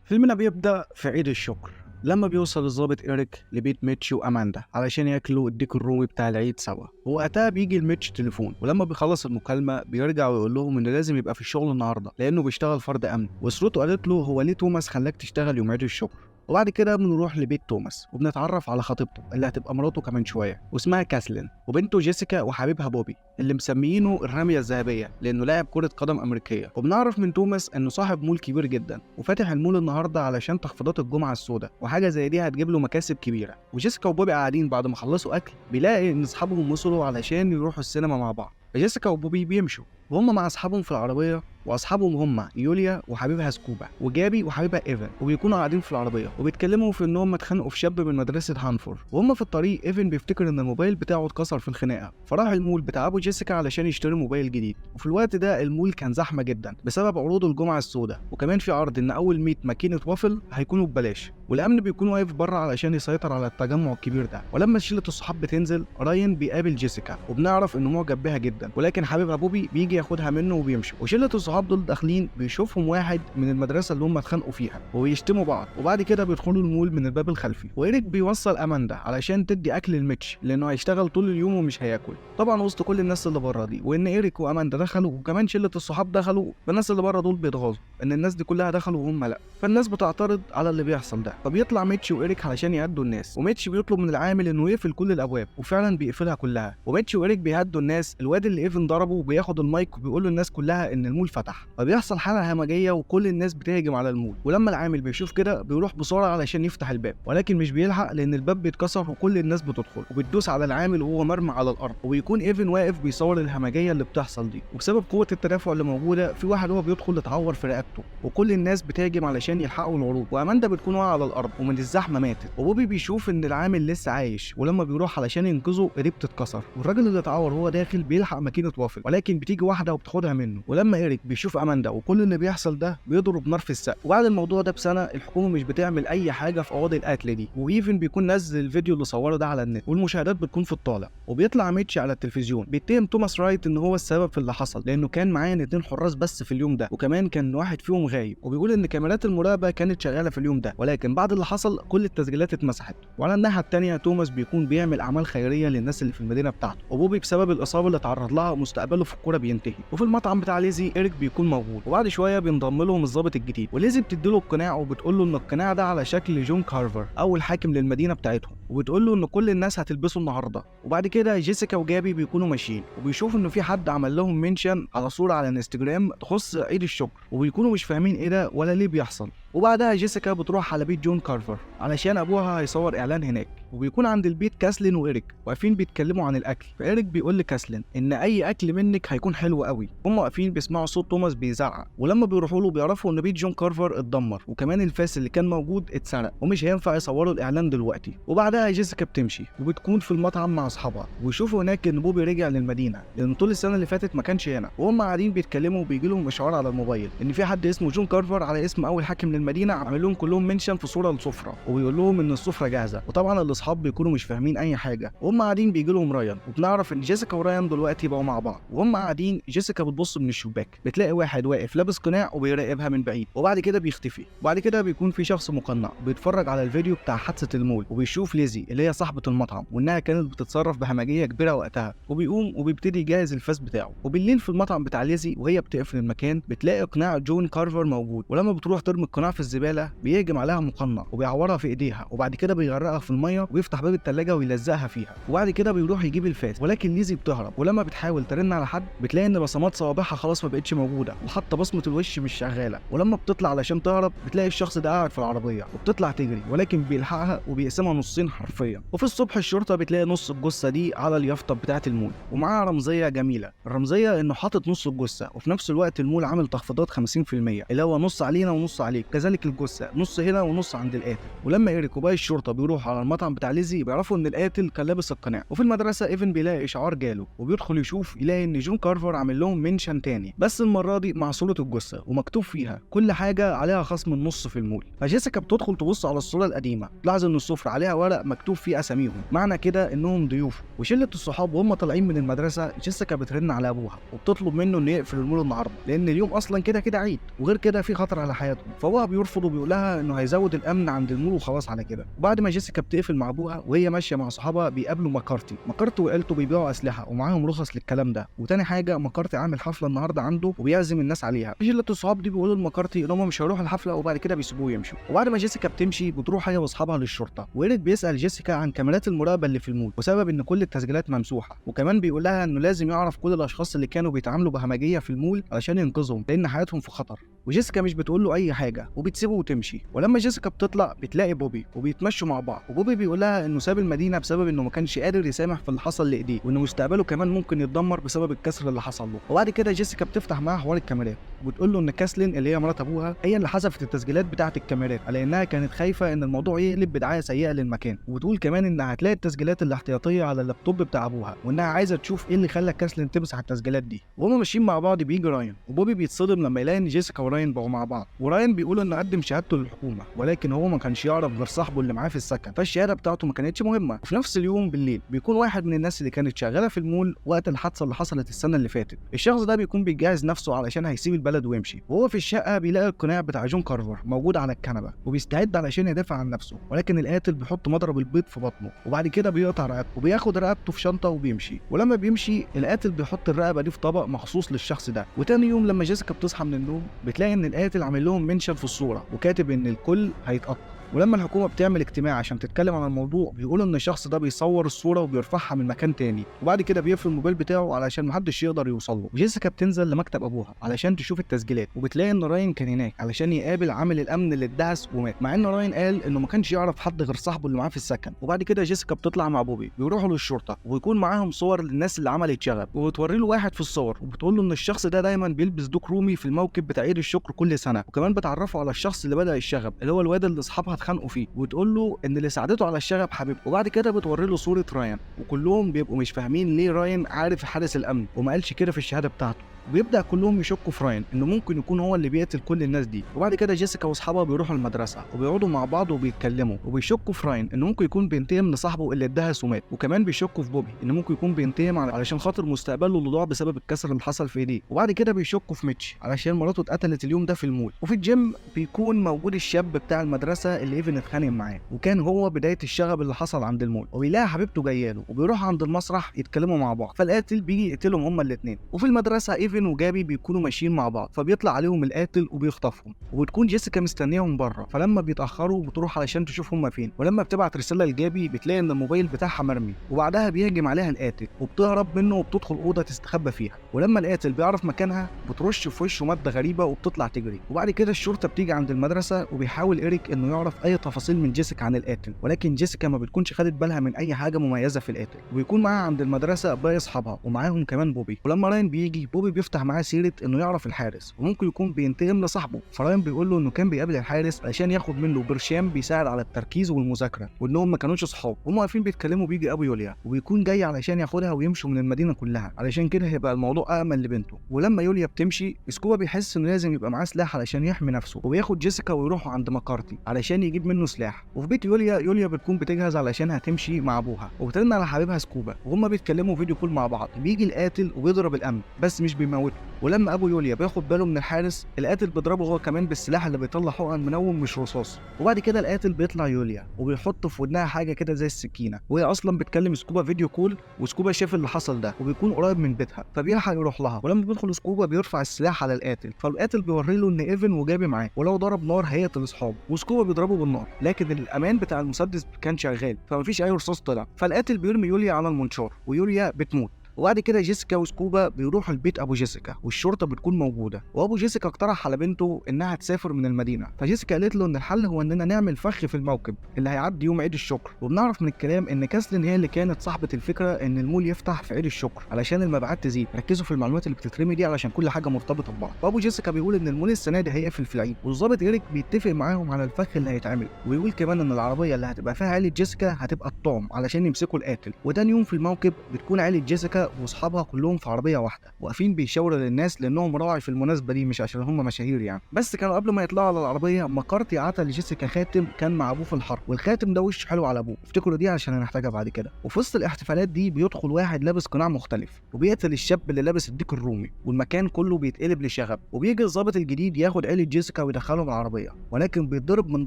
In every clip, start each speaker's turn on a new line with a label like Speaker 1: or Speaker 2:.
Speaker 1: فيلمنا بيبدأ في عيد الشكر لما بيوصل الضابط إيريك لبيت ميتش وأماندا علشان ياكلوا الديك الرومي بتاع العيد سوا. ووقتها بيجي لميتش تليفون، ولما بيخلص المكالمة بيرجع ويقول لهم إنه لازم يبقى في الشغل النهارده لأنه بيشتغل فرد أمن. وأسرته قالت له هو ليه توماس خلاك تشتغل يوم عيد الشكر؟ وبعد كده بنروح لبيت توماس وبنتعرف على خطيبته اللي هتبقى مراته كمان شوية واسمها كاثلين، وبنته جيسيكا وحبيبها بوبي اللي مسميينه الرمية الذهبية لانه لاعب كره قدم امريكية. وبنعرف من توماس انه صاحب مول كبير جدا وفاتح المول النهارده علشان تخفيضات الجمعة السوداء، وحاجه زي دي هتجيب له مكاسب كبيرة. وجيسيكا وبوبي قاعدين بعد ما خلصوا اكل بيلاقي ان اصحابهم وصلوا علشان يروحوا السينما مع بعض. فجيسيكا وبوبي بيمشوا وهم مع اصحابهم في العربية، واصحابهم هم يوليا وحبيبها سكوبا وجابي وحبيبها ايفن، وبيكونوا قاعدين في العربية وبيتكلموا في ان هم اتخانقوا في شاب من مدرسه هانفور. وهم في الطريق ايفن بيفتكر ان الموبايل بتاعه اتكسر في الخناقة، فراح المول بتاع ابو جيسيكا علشان يشتري موبايل جديد. وفي الوقت ده المول كان زحمة جدا بسبب عروض الجمعة السوداء، وكمان في عرض ان اول 100 ماكينة وافل هيكونوا ببلاش، والامن بيكون واقف بره علشان يسيطر على التجمع الكبير ده. ولما شله الصحاب بتنزل راين بيقابل جيسيكا وبنعرف انه معجب بيها جدا، ولكن حبيبها بوبي بيجي ياخدها منه وبيمشي. وشله الصحاب دول داخلين بيشوفهم واحد من المدرسة اللي هم اتخانقوا فيها وبيشتموا بعض، وبعد كده بيدخلوا المول من الباب الخلفي. وإيريك بيوصل اماندا علشان تدي اكل الميتش لانه هيشتغل طول اليوم ومش هياكل، طبعا وسط كل الناس اللي بره دي. وان إيريك واماندا دخلوا وكمان شله الصحاب دخلوا، فالناس اللي بره دول بيتغاظوا ان الناس دي كلها دخلوا وهم لا، فالناس بتعترض على اللي بيحصل ده. فبيطلع ميتش وإيريك علشان يهدوا الناس، وميتش بيطلب من العامل انه يقفل كل الابواب وفعلا بيقفلها كلها. وميتش وإيريك بيهدوا الناس، الواد اللي ايفن ضربه بياخد المايك وبيقول للناس كلها ان المول فتح. فبيحصل حاله همجية وكل الناس بتهاجم على المول، ولما العامل بيشوف كده بيروح بسرعة علشان يفتح الباب، ولكن مش بيلحق لان الباب بيتكسر وكل الناس بتدخل وبتدوس على العامل وهو مرمي على الارض. وبيكون ايفن واقف بيصور الهمجية اللي بتحصل دي، وبسبب قوة التدافع اللي موجودة في واحد هو بيدخل اتعور في رقبته، وكل الناس بتهاجم علشان يلحقوا العروض. واماندا بتكون واقعه على الارض ومن الزحمة ماتت. وبوبي بيشوف ان العامل لسه عايش، ولما بيروح علشان ينقذه ايديه بتتكسر، والراجل اللي اتعور وهو داخل بيلحق ماكينة وافل، ولكن بتيجي واحدة وبتاخدها منه. ولما إيريك بيشوف اماندا وكل اللي بيحصل ده بيضرب نار في السقف. وبعد الموضوع ده بسنة الحكومة مش بتعمل اي حاجة في قواضي القتل دي، وايفن بيكون نزل الفيديو اللي صوره ده على النت والمشاهدات بتكون في الطالع. وبيطلع ميتش على التلفزيون بيتهم توماس رايت ان هو السبب في اللي حصل، لانه كان معاه 2 حراس بس في اليوم ده، وكمان كان واحد فيهم غايب. وبيقول ان كاميرات المراقبة كانت شغالة في اليوم ده، ولكن بعد اللي حصل كل التسجيلات اتمسحت. وعلى الناحية الثانية توماس بيكون بيعمل اعمال خيرية للناس اللي في المدينة بتاعته، وبوبي بسبب الاصابة اللي اتعرض لها مستقبله في الكورة بينتهي. وفي المطعم بتاع ليزي إيريك بيكون موجود، وبعد شوية بينضم لهم الضابط الجديد، وليزي بتديله القناع وبتقول له ان القناع ده على شكل جون كارفر اول حاكم للمدينة بتاعتهم، وبتقول له ان كل الناس هتلبسه النهارده. وبعد كده جيسيكا وجابي بيكونوا ماشيين وبيشوفوا انه في حد عمل لهم mention على صوره على انستجرام تخص عيد الشكر، وبيكونوا مش فاهمين ايه ده ولا ليه بيحصل. وبعدها جيسيكا بتروح على بيت جون كارفر علشان ابوها هيصور اعلان هناك، وبيكون عند البيت كاسلين وإيريك واقفين بيتكلموا عن الاكل. فإيريك بيقول لكاسلين ان اي اكل منك هيكون حلو قوي. هم واقفين بيسمعوا صوت توماس بيزعق، ولما بيروحوا له بيعرفوا ان بيت جون كارفر اتدمر، وكمان الفاس اللي كان موجود اتسرق ومش هينفع يصوروا الاعلان دلوقتي. وبعدها جيسيكا بتمشي وبتكون في المطعم مع اصحابها، ويشوفوا هناك ان بوبي رجع للمدينة لان طول السنة اللي فاتت ما كانش هنا. وهم قاعدين بيتكلموا وبيجي لهم اشعار على الموبايل ان في حد اسمه جون كارفر على اسم اول حاكم للمدينة عامل لهم كلهم mention في صوره لسفره، وبيقول لهم ان السفرة جاهزة. وطبعا الاصحاب بيكونوا مش فاهمين اي حاجة، وهم قاعدين بيجي لهم رايان، وبنعرف ان جيسيكا ورايان دلوقتي بقوا مع بعض. وهم قاعدين جيسيكا بتبص من الشباك بتلاقي واحد واقف لابس قناع وبيراقبها من بعيد، وبعد كده بيختفي. وبعد كده بيكون في شخص مقنع بيتفرج على الفيديو بتاع حادثه المول، وبيشوف ليزي اللي هي صاحبه المطعم وانها كانت بتتصرف بهمجيه كبيرة وقتها، وبيقوم وبيبتدي يجهز الفاس بتاعه. وبالليل في المطعم بتاع ليزي وهي بتقفل المكان بتلاقي قناع جون كارفر موجود، ولما بتروح ترمي القناع في الزبالة بيهجم عليها مقنع وبيعورها في ايديها، وبعد كده بيغرقها في المية ويفتح باب الثلاجة ويلزقها فيها. وبعد كده بيروح يجيب الفاس، ولكن ليزي بتهرب، ولما بتحاول ترن على حد بتلاقي ان بصمات صوابعها خلاص ما بقتش موجودة، وحتى بصمة الوش مش شغالة. ولما بتطلع علشان تهرب بتلاقي الشخص ده قاعد في العربية، وبتطلع تجري ولكن بيلحقها وبيقسمها نصين حرفيا. وفي الصبح الشرطة بتلاقي نص الجثة دي على اليافطه بتاعه المول، ومعاها رمزية جميلة. الرمزية انه حاطط نص الجثة، وفي نفس الوقت المول عامل تخفيضات 50% اللي هو نص علينا ونص عليك، كذلك الجثة نص هنا ونص عند القاتل. ولما إيريك وباقي الشرطة بيروحوا على المطعم بتاع ليزي بيعرفوا ان القاتل كان لابس القناع. وفي المدرسة ايفن بيلاقي اشعار جاله وبيدخل يشوف يلاقي ان جون كارفر عامل لهم mention تاني، بس المرة دي مع صوره الجثة ومكتوب فيها كل حاجة عليها خصم النص في المول. فجيسيكا بتدخل تبص على الصورة القديمة، تلاحظ ان السفرة عليها ورق مكتوب فيه اساميهم، معنى كده انهم ضيوف. وشله الصحاب وهم طالعين من المدرسة جيسيكا بترن على ابوها وبتطلب منه انه يقفل المول النهارده لان اليوم اصلا كده كده عيد، وغير كده في خطر على حياتهم. فابوها فابوها بيرفض وبيقول لها انه هيزود الامن عند المول وخلاص على كده. وبعد ما جيسيكا بتقفل مع ابوها وهي ماشية مع صحابها بيقابلوا مكارتي. مكارتي وعيلته بيبيعوا اسلحة ومعاهم رخص للكلام ده. وتاني حاجة مكارتي عامل حفلة النهارده عنده وبيعزم الناس عليها. شله الصحاب دي بيقولوا لمكارتي ان هم مش هيروحوا الحفلة وبعد كده بيسيبوه يمشوا. وبعد ما جيسيكا بتمشي بتروح هي واصحابها للشرطة، وإيريك بيسال جيسيكا عن كاميرات المراقبة اللي في المول وسبب ان كل التسجيلات ممسوحة، وكمان بيقول لها انه لازم يعرف كل الاشخاص اللي كانوا بيتعاملوا بهمجيه في المول علشان ينقذهم لان حياتهم في خطر. وجيسيكا مش بتقول له اي حاجة وبتسيبه وتمشي. ولما جيسيكا بتطلع بتلاقي بوبي وبيتمشوا مع بعض، وبوبي بيقول لها انه ساب المدينة بسبب انه ما كانش قادر يسامح في اللي حصل لايديه، وانه مستقبله كمان ممكن يتدمر بسبب الكسر اللي حصل له. وبعد كده جيسيكا بتفتح معاها حوار الكاميرات وبتقول له ان كاسلين اللي هي مرات ابوها هي اللي حذفت التسجيلات بتاعه الكاميرات على انها كانت خايفة ان الموضوع يقلب بدعايه سيئه للمكان، وبتقول كمان انها هتلاقي التسجيلات الاحتياطيه على اللابتوب بتاع ابوها وانها عايزه تشوف ايه اللي خلى كاسلين تمسح التسجيلات دي. وهما ماشيين مع بعض بيجي راين، وبوبي بيتصدم لما يلاقي ان جيسيكا وراين بقوا مع بعض. وراين بيقول انه قدم شهادته للحكومة ولكن هو ما كانش يعرف غير صاحبه اللي معاه في السكن، فالشهاده بتاعته ما كانتش مهمة. وفي نفس اليوم بالليل بيكون واحد من الناس اللي كانت شغالة في المول وقت الحادثة اللي حصلت السنة اللي فاتت. الشخص ده بيكون بيجهز نفسه علشان هيسيب البلد ويمشي، وهو في الشقة بيلاقي القناع بتاع جون كارفر موجود على الكنبة وبيستعد علشان يدافع عن نفسه، ولكن القاتل بيحط مضرب البيض في بطنه وبعد كده بيقطع رقبته وبياخد رقبته في شنطه وبيمشي. ولما بيمشي القاتل بيحط الرقبة دي في طبق مخصوص للشخص ده. وتاني يوم لما جيسيكا بتصحى من النوم بتلاقي ان القاتل عامل لهم mention في الصورة وكاتب ان الكل هيتقطع. ولما الحكومة بتعمل اجتماع عشان تتكلم عن الموضوع بيقولوا ان الشخص ده بيصور الصورة وبيرفعها من مكان تاني، وبعد كده بيقفل الموبايل بتاعه علشان محدش يقدر يوصل له. وجيسيكا بتنزل لمكتب ابوها علشان تشوف التسجيلات، وبتلاقي ان راين كان هناك علشان يقابل عامل الامن اللي اتدهس ومات، مع ان راين قال انه ما كانش يعرف حد غير صاحبه اللي معاه في السكن. وبعد كده جيسيكا بتطلع مع بوبي بيروحوا للشرطة وبيكون معاهم صور للناس اللي عملت شغب، وبتوري له واحد في الصور وبتقول له ان الشخص ده دايما بيلبس دوك رومي في الموكب بتاع عيد الشكر كل سنة، وكمان بتعرفه على الشخص اللي بدا الشغب اللي هو الواد اللي اصحابها اتخانقوا فيه، وتقول له ان اللي ساعدته على الشغب حبيبته. وبعد كده بتوري له صوره رايان، وكلهم بيبقوا مش فاهمين ليه رايان عارف حارس الامن وما قالش كده في الشهادة بتاعته. وبيبدا كلهم يشكوا في راين انه ممكن يكون هو اللي بيقتل كل الناس دي. وبعد كده جيسيكا واصحابها بيروحوا المدرسة وبيقعدوا مع بعض وبيتكلموا وبيشكوا في راين انه ممكن يكون بينتقم لصاحبه اللي اتدهس ومات، وكمان بيشكوا في بوبي انه ممكن يكون بينتقم علشان خاطر مستقبله اللي ضاع بسبب الكسر اللي حصل في ايديه. وبعد كده بيشكوا في ميتش علشان مراته اتقتلت اليوم ده في المول. وفي الجيم بيكون موجود الشاب بتاع المدرسة اللي ايفن اتخانق معاه وكان هو بداية الشغب اللي حصل عند المول، وبيلاقي حبيبته جاية له وبيروح عند المسرح يتكلموا مع بعض، فالقاتل بيجي يقتلهم هما الاثنين. وفي المدرسة ايفن وجابي بيكونوا ماشيين مع بعض، فبيطلع عليهم القاتل وبيخطفهم، وبتكون جيسيكا مستنياهم بره. فلما بيتاخروا بتروح علشان تشوف هما فين، ولما بتبعت رسالة لجابي بتلاقي ان الموبايل بتاعها مرمي، وبعدها بيهجم عليها القاتل وبتهرب منه وبتدخل اوضة تستخبى فيها. ولما القاتل بيعرف مكانها بترش في وشه مادة غريبة وبتطلع تجري. وبعد كده الشرطة بتيجي عند المدرسة وبيحاول إيريك انه يعرف اي تفاصيل من جيسيكا عن القاتل، ولكن جيسيكا ما بتكونش خدت بالها من اي حاجة مميزة في القاتل. وبيكون معاها عند المدرسة باقي اصحابها ومعاهم كمان بوبي. ولما راين بيجي بوبي بيفتح معاه سيره انه يعرف الحارس وممكن يكون بينتقم لصاحبه، فراين بيقول له انه كان بيقابل الحارس علشان ياخد منه برشام بيساعد على التركيز والمذاكرة، وانهم ما كانوش اصحاب. وهم واقفين بيتكلموا بيجي ابو يوليا وبيكون جاي علشان ياخدها ويمشوا من المدينة كلها، علشان كده هيبقى الموضوع امن لبنته. ولما يوليا بتمشي سكوبا بيحس انه لازم يبقى معاه سلاح علشان يحمي نفسه، وبياخد جيسيكا ويروحوا عند مكارتي علشان يجيب منه سلاح. وفي بيت يوليا، يوليا بتكون بتجهز علشان هتمشي مع ابوها، وبترن على حبيبها سكوبا وهما بيتكلموا video call مع بعض. بيجي القاتل وبيضرب الامن بس مش بيموته. ولما ابو يوليا بياخد باله من الحارس القاتل بيضربه هو كمان بالسلاح اللي بيطلع حقن منوم مش رصاص. وبعد كده القاتل بيطلع يوليا وبيحط في ودنها حاجة كده زي السكينة، وهي اصلا بتكلم سكوبا video call، وسكوبا شاف اللي حصل ده وبيكون قريب من بيتها فبيلحق يروح لها. ولما بيدخل سكوبا بيرفع السلاح على القاتل، فالقاتل بيوري له ان ايفن وجابي معاه ولو ضرب نار هيقتل اصحابه، وسكوبا بيضربه بالنار لكن الامان بتاع المسدس كان شغال فمفيش اي رصاص طلع. فالقاتل بيرمي يوليا على المنشار ويوليا بتموت. وبعد كده جيسيكا وسكوبا بيروحوا البيت ابو جيسيكا والشرطة بتكون موجودة، وابو جيسيكا اقترح على بنته انها تسافر من المدينة، فجيسيكا قالت له ان الحل هو اننا نعمل فخ في الموكب اللي هيعدي يوم عيد الشكر. وبنعرف من الكلام ان كاسلين هي اللي كانت صاحبه الفكرة ان المول يفتح في عيد الشكر علشان المبيعات تزيد. ركزوا في المعلومات اللي بتترمي دي علشان كل حاجة مرتبطة ببعض. وابو جيسيكا بيقول ان المول السنة دي هيقفل في العيد، والظابط ايريك بيتفق معاهم على الفخ اللي هيتعمل، ويقول كمان ان العربية اللي هتبقى فيها عيله جيسيكا هتبقى الطعم علشان يمسكوا القاتل. وتاني يوم في الموكب بتكون عيله جيسيكا جيسيكا واصحابها كلهم في عربية واحدة واقفين بيشاوروا للناس لانهم راعي في المناسبة دي، مش عشان هم مشاهير يعني. بس كانوا قبل ما يطلعوا على العربية مكارتي عطى لجيسيكا خاتم كان مع ابوه في الحرب، والخاتم ده وشه حلو على ابوه، افتكروا دي عشان هنحتاجها بعد كده. وفي وسط الاحتفالات دي بيدخل واحد لابس قناع مختلف وبيقتل الشاب اللي لابس الديك الرومي، والمكان كله بيتقلب لشغب. وبيجي الضابط الجديد ياخد عيله جيسيكا ويدخلهم العربية، ولكن بيتضرب من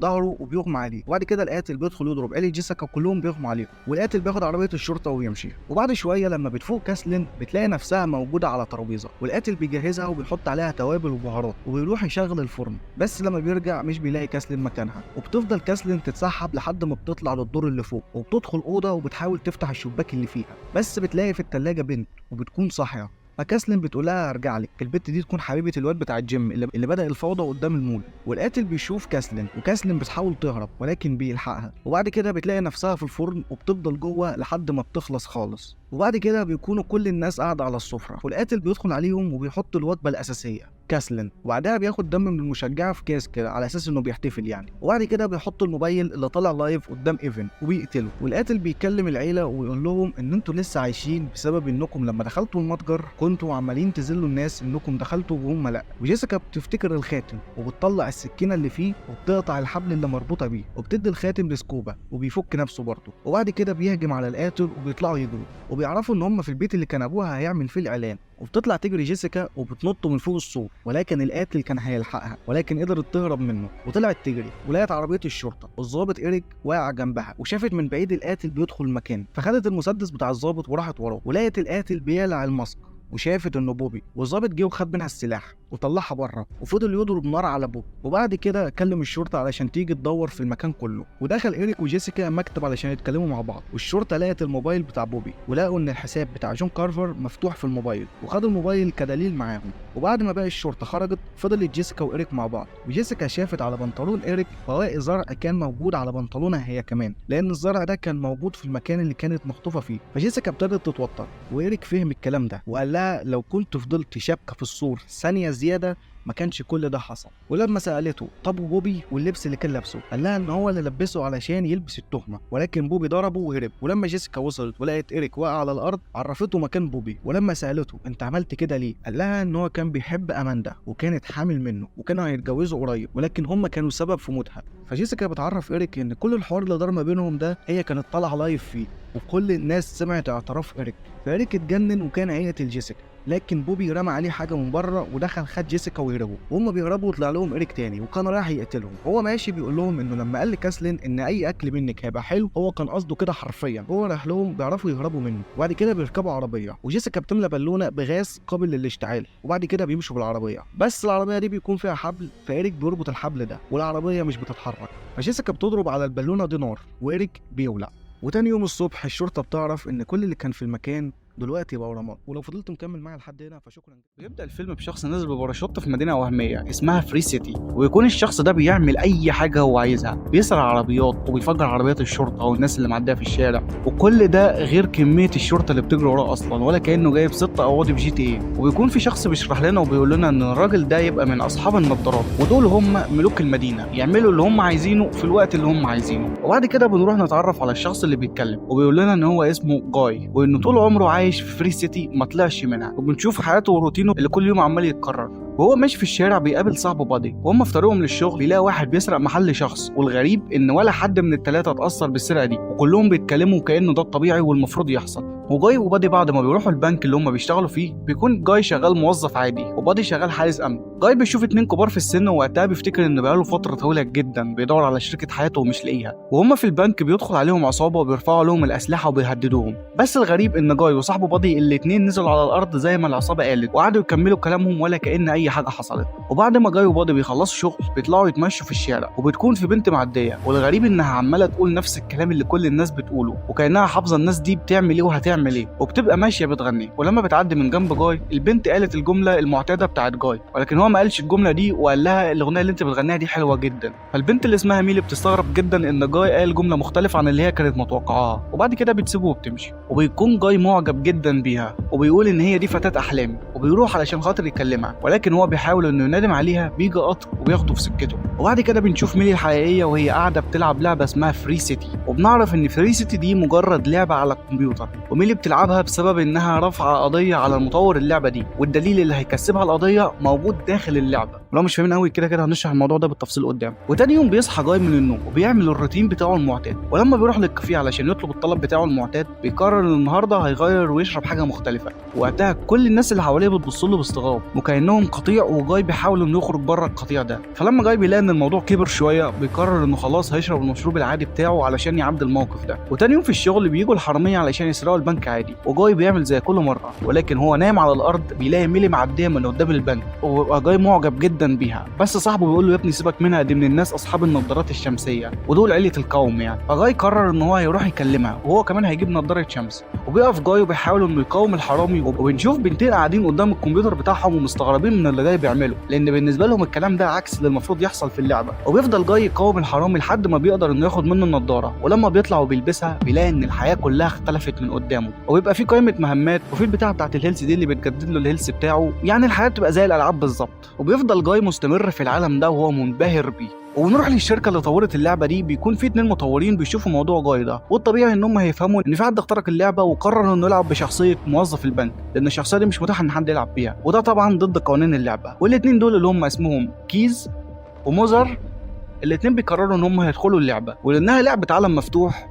Speaker 1: ظهره وبيغمى عليه. وبعد كده القاتل بيدخل يضرب عيله جيسيكا وكلهم بيغموا عليهم، والقاتل بياخد عربية الشرطة ويمشي. وبعد شوية لما بتفوق كاسلين بتلاقي نفسها موجودة على ترابيزة، والقاتل بيجهزها وبيحط عليها توابل وبهارات وبيروح يشغل الفرن. بس لما بيرجع مش بيلاقي كاسلين مكانها، وبتفضل كاسلين تتسحب لحد ما بتطلع للدور اللي فوق، وبتدخل اوضة وبتحاول تفتح الشباك اللي فيها، بس بتلاقي في الثلاجة بنت وبتكون صاحية. فكاسلين بتقول لها هرجع لك. البت دي تكون حبيبه الواد بتاع الجيم اللي بدا الفوضى قدام المول. والقاتل بيشوف كاسلين، وكاسلين بتحاول تهرب ولكن بيلحقها. وبعد كده بتلاقي نفسها في الفرن وبتفضل جوه لحد ما بتخلص خالص. وبعد كده بيكونوا كل الناس قاعدة على السفرة، والقاتل بيدخل عليهم وبيحط الوجبة الاساسية كاسلين، وبعدها بياخد دم من المشجعه في كاس كده على اساس انه بيحتفل يعني. وبعد كده بيحط الموبايل اللي طالع live قدام ايفن وبيقتله. والقاتل بيكلم العيلة ويقول لهم ان انتوا لسه عايشين بسبب انكم لما دخلتوا المتجر كنتوا عمالين تذلوا الناس انكم دخلتوا وهم لا. وجيسيكا بتفتكر الخاتم وبتطلع السكينة اللي فيه وبتقطع الحبل اللي مربوطة بيه، وبتدي الخاتم لسكوبا وبيفك نفسه برضه. وبعد كده بيهجم على القاتل وبيطلعوا يجروا، وبيعرفوا ان هم في البيت اللي كان ابوها هيعمل فيه الاعلان. وبتطلع تجري جيسيكا وبتنط من فوق السور، ولكن القاتل كان هيلحقها، ولكن قدرت تهرب منه وطلعت تجري ولقت عربية الشرطة، والظابط إيريك واقع جنبها، وشافت من بعيد القاتل بيدخل المكان، فخدت المسدس بتاع الظابط وراحت وراه، ولقت القاتل بيقلع ال mask وشافت انه بوبي. والظابط جه وخد منها السلاح وطلعها بره وفضل يضرب نار على بوبي. وبعد كده كلم الشرطة علشان تيجي تدور في المكان كله. ودخل إيريك وجيسيكا مكتب علشان يتكلموا مع بعض، والشرطة لقت الموبايل بتاع بوبي، ولقوا ان الحساب بتاع جون كارفر مفتوح في الموبايل، وخدوا الموبايل كدليل معاهم. وبعد ما باقي الشرطة خرجت فضلت جيسيكا وإيريك مع بعض، وجيسيكا شافت على بنطلون إيريك بواقي زرع كان موجود على بنطلونها هي كمان، لان الزرع ده كان موجود في المكان اللي كانت مخطوفه فيه. فجيسيكا ابتدت تتوتر، وإيريك فهم الكلام ده وقال لها لو كنت فضلت شابكه في السور ثانية زيادة ما كانش كل ده حصل. ولما سالته طب وبوبي واللبس اللي كان لابسه، قال لها ان هو اللي لبسه علشان يلبس التهمة، ولكن بوبي ضربه وهرب. ولما جيسيكا وصلت ولقت إيريك واقع على الارض عرفته مكان بوبي، ولما سالته انت عملت كده ليه، قال لها ان هو كان بيحب اماندا وكانت حامل منه وكانوا هيتجوزوا قريب، ولكن هم كانوا سبب في موتها. فجيسيكا بتعرف إيريك ان كل الحوار اللي دار ما بينهم ده هي كانت طالعه live فيه، وكل الناس سمعت اعتراف إيريك. فإيريك اتجنن وكان هيقتل جيسيكا، لكن بوبي رمى عليه حاجة من بره ودخل خد جيسيكا ويهربوا. وهم بيهربوا طلع لهم إيريك تاني وكان رايح يقتلهم. هو ماشي بيقول لهم انه لما قال لكاسلين ان اي اكل منك هيبقى حلو هو كان قصده كده حرفيا. هو راح لهم بيعرفوا يهربوا منه. وبعد كده بيركبوا عربية، وجيسيكا بتملى بالونه بغاز قابل للاشتعال، وبعد كده بيمشوا بالعربية، بس العربية دي بيكون فيها حبل، فإيريك بيربط الحبل ده والعربية مش بتتحرك. فجيسيكا بتضرب على البالونة دي نار وإيريك بيولع. وتاني يوم الصبح الشرطة بتعرف ان كل اللي كان في المكان دلوقتي بقوا رماد. ولو فضلت مكمل معايا لحد هنا فشكرا. بيبدا الفيلم بشخص نازل بباراشوت في مدينة وهمية اسمها فري سيتي، ويكون الشخص ده بيعمل اي حاجة هو عايزها، بيسرق عربيات وبيفجر عربيات الشرطة والناس اللي معدية في الشارع، وكل ده غير كمية الشرطة اللي بتجري وراه اصلا، ولا كانه جايب 6 قواضي في GTA. وبيكون في شخص بيشرح لنا وبيقول لنا ان الراجل ده يبقى من اصحاب النضارات، ودول هم ملوك المدينة، يعملوا اللي هم عايزينه في الوقت اللي هم عايزينه. وبعد كده بنروح نتعرف على الشخص اللي بيتكلم، وبيقول لنا ان هو اسمه جاي، وانه طول عمره عايش في فري سيتي ما طلعش منها، وبنشوف حياته وروتينه اللي كل يوم عمال يتكرر. وهو ماشي في الشارع بيقابل صاحبه بادي، وهم في طريقهم للشغل بيلاقي واحد بيسرق محل شخص، والغريب ان ولا حد من الثلاثة اتاثر بالسرقة دي، وكلهم بيتكلموا كانه ده الطبيعي والمفروض يحصل. وجاي وبادي بعد ما بيروحوا البنك اللي هم بيشتغلوا فيه، بيكون جاي شغال موظف عادي وبادي شغال حارس امن. جاي بيشوف 2 كبار في السن، ووقتها بيفتكر ان بقاله فترة طويلة جدا بيدور على شريكه حياته ومش لاقيها. وهم في البنك بيدخل عليهم عصابة وبيرفعوا لهم الاسلحة وبيهددوهم، بس الغريب ان جاي وصاحبه بادي الاثنين نزلوا على الارض زي ما العصابة قالت، وقعدوا يكملوا كلامهم ولا كأن اي حاجة حصلت. وبعد ما جاي وبادي بيخلصوا شغل بيطلعوا يتمشوا في الشارع، وبتكون في بنت معدية، والغريب انها عماله تقول نفس الكلام اللي كل الناس بتقوله، وكأنها حافظه الناس دي بتعمل ايه وهتعمل ايه، وبتبقى ماشية بتغني. ولما بتعدي من جنب جاي البنت قالت الجملة المعتادة بتاعت جاي، ولكن هو ما قالش الجملة دي وقال لها الاغنية اللي انت بتغنيها دي حلوة جدا. فالبنت اللي اسمها ميلي بتستغرب جدا ان جاي قال جملة مختلفة عن اللي هي كانت متوقعاها، وبعد كده بتسيبه وبتمشي. وبيكون جاي معجب جدا بيها وبيقول ان هي دي فتاة احلامي، وبيروح علشان خاطر يكلمها، ولكن هو بيحاول انه ينادم عليها، بيجي قطر وبياخده في سكته. وبعد كده بنشوف ميلي الحقيقية وهي قاعدة بتلعب لعبه اسمها فري سيتي، وبنعرف ان فري سيتي دي مجرد لعبه على الكمبيوتر، وميلي وميلي بتلعبها بسبب انها رافعه قضية على المطور اللعبة دي، والدليل اللي هيكسبها القضية موجود داخل اللعبة. لو مش فاهمين قوي كده كده هنشرح الموضوع ده بالتفصيل قدام. وتاني يوم بيصحى جاي من النوم وبيعمل الروتين بتاعه المعتاد، ولما بيروح للكافيه علشان يطلب الطلب بتاعه المعتاد بيقرر ان النهارده هيغير ويشرب حاجة مختلفة. وقتها كل الناس اللي حواليه بتبص له باستغراب وكانهم قطيع، وجاي بيحاول انه يخرج بره القطيع ده. فلما جاي بيلاقي ان الموضوع كبر شوية بيقرر انه خلاص هيشرب المشروب العادي بتاعه علشان يعدي الموقف ده. وتاني يوم في الشغل بيجوا الحرامية علشان يسرقوا البنك عادي، وجاي بيعمل زي كل مرة، ولكن هو نايم على الارض بيلاقي ميلي معدية من قدام البنك، وبيبقى جاي معجب جدا بيها. بس صاحبه بيقول له يا ابني سيبك منها، دي من الناس اصحاب النظارات الشمسية ودول عيله القوم يعني. فجاي قرر ان هو هيروح يكلمها وهو كمان هيجيب نظاره شمس. وبيقف جاي وبيحاول انه يقاوم الحرامي، وبنشوف بنتين قاعدين قدام الكمبيوتر بتاعهم ومستغربين من اللي جاي بيعمله، لان بالنسبة لهم الكلام ده عكس اللي المفروض يحصل في اللعبة. وبيفضل جاي يقاوم الحرامي لحد ما بيقدر انه ياخد منه النضارة، ولما بيطلع وبيلبسها بيلاقي ان الحياة كلها اختلفت من قدامه، وبيبقى في قائمة مهمات وفي البتاعه بتاعت ال health دي اللي بتجدد له ال health بتاعه، يعني الحياة بتبقى زي الالعاب بالظبط. وبيفضل جاي مستمر في العالم ده وهو منبهر بيه. ونروح للشركة اللي طورت اللعبة دي، بيكون في 2 مطورين بيشوفوا موضوع جاي ده، والطبيعي ان هم هيفهموا ان في حد اخترق اللعبة وقرر انه يلعب بشخصية موظف البنك، لان الشخصية دي مش متاحة ان حد يلعب بيها، وده طبعا ضد قوانين اللعبة. والاثنين دول اللي هم اسمهم كيز وموزر، الاثنين بيقرروا ان هم هيدخلوا اللعبة، ولانها لعبه عالم مفتوح.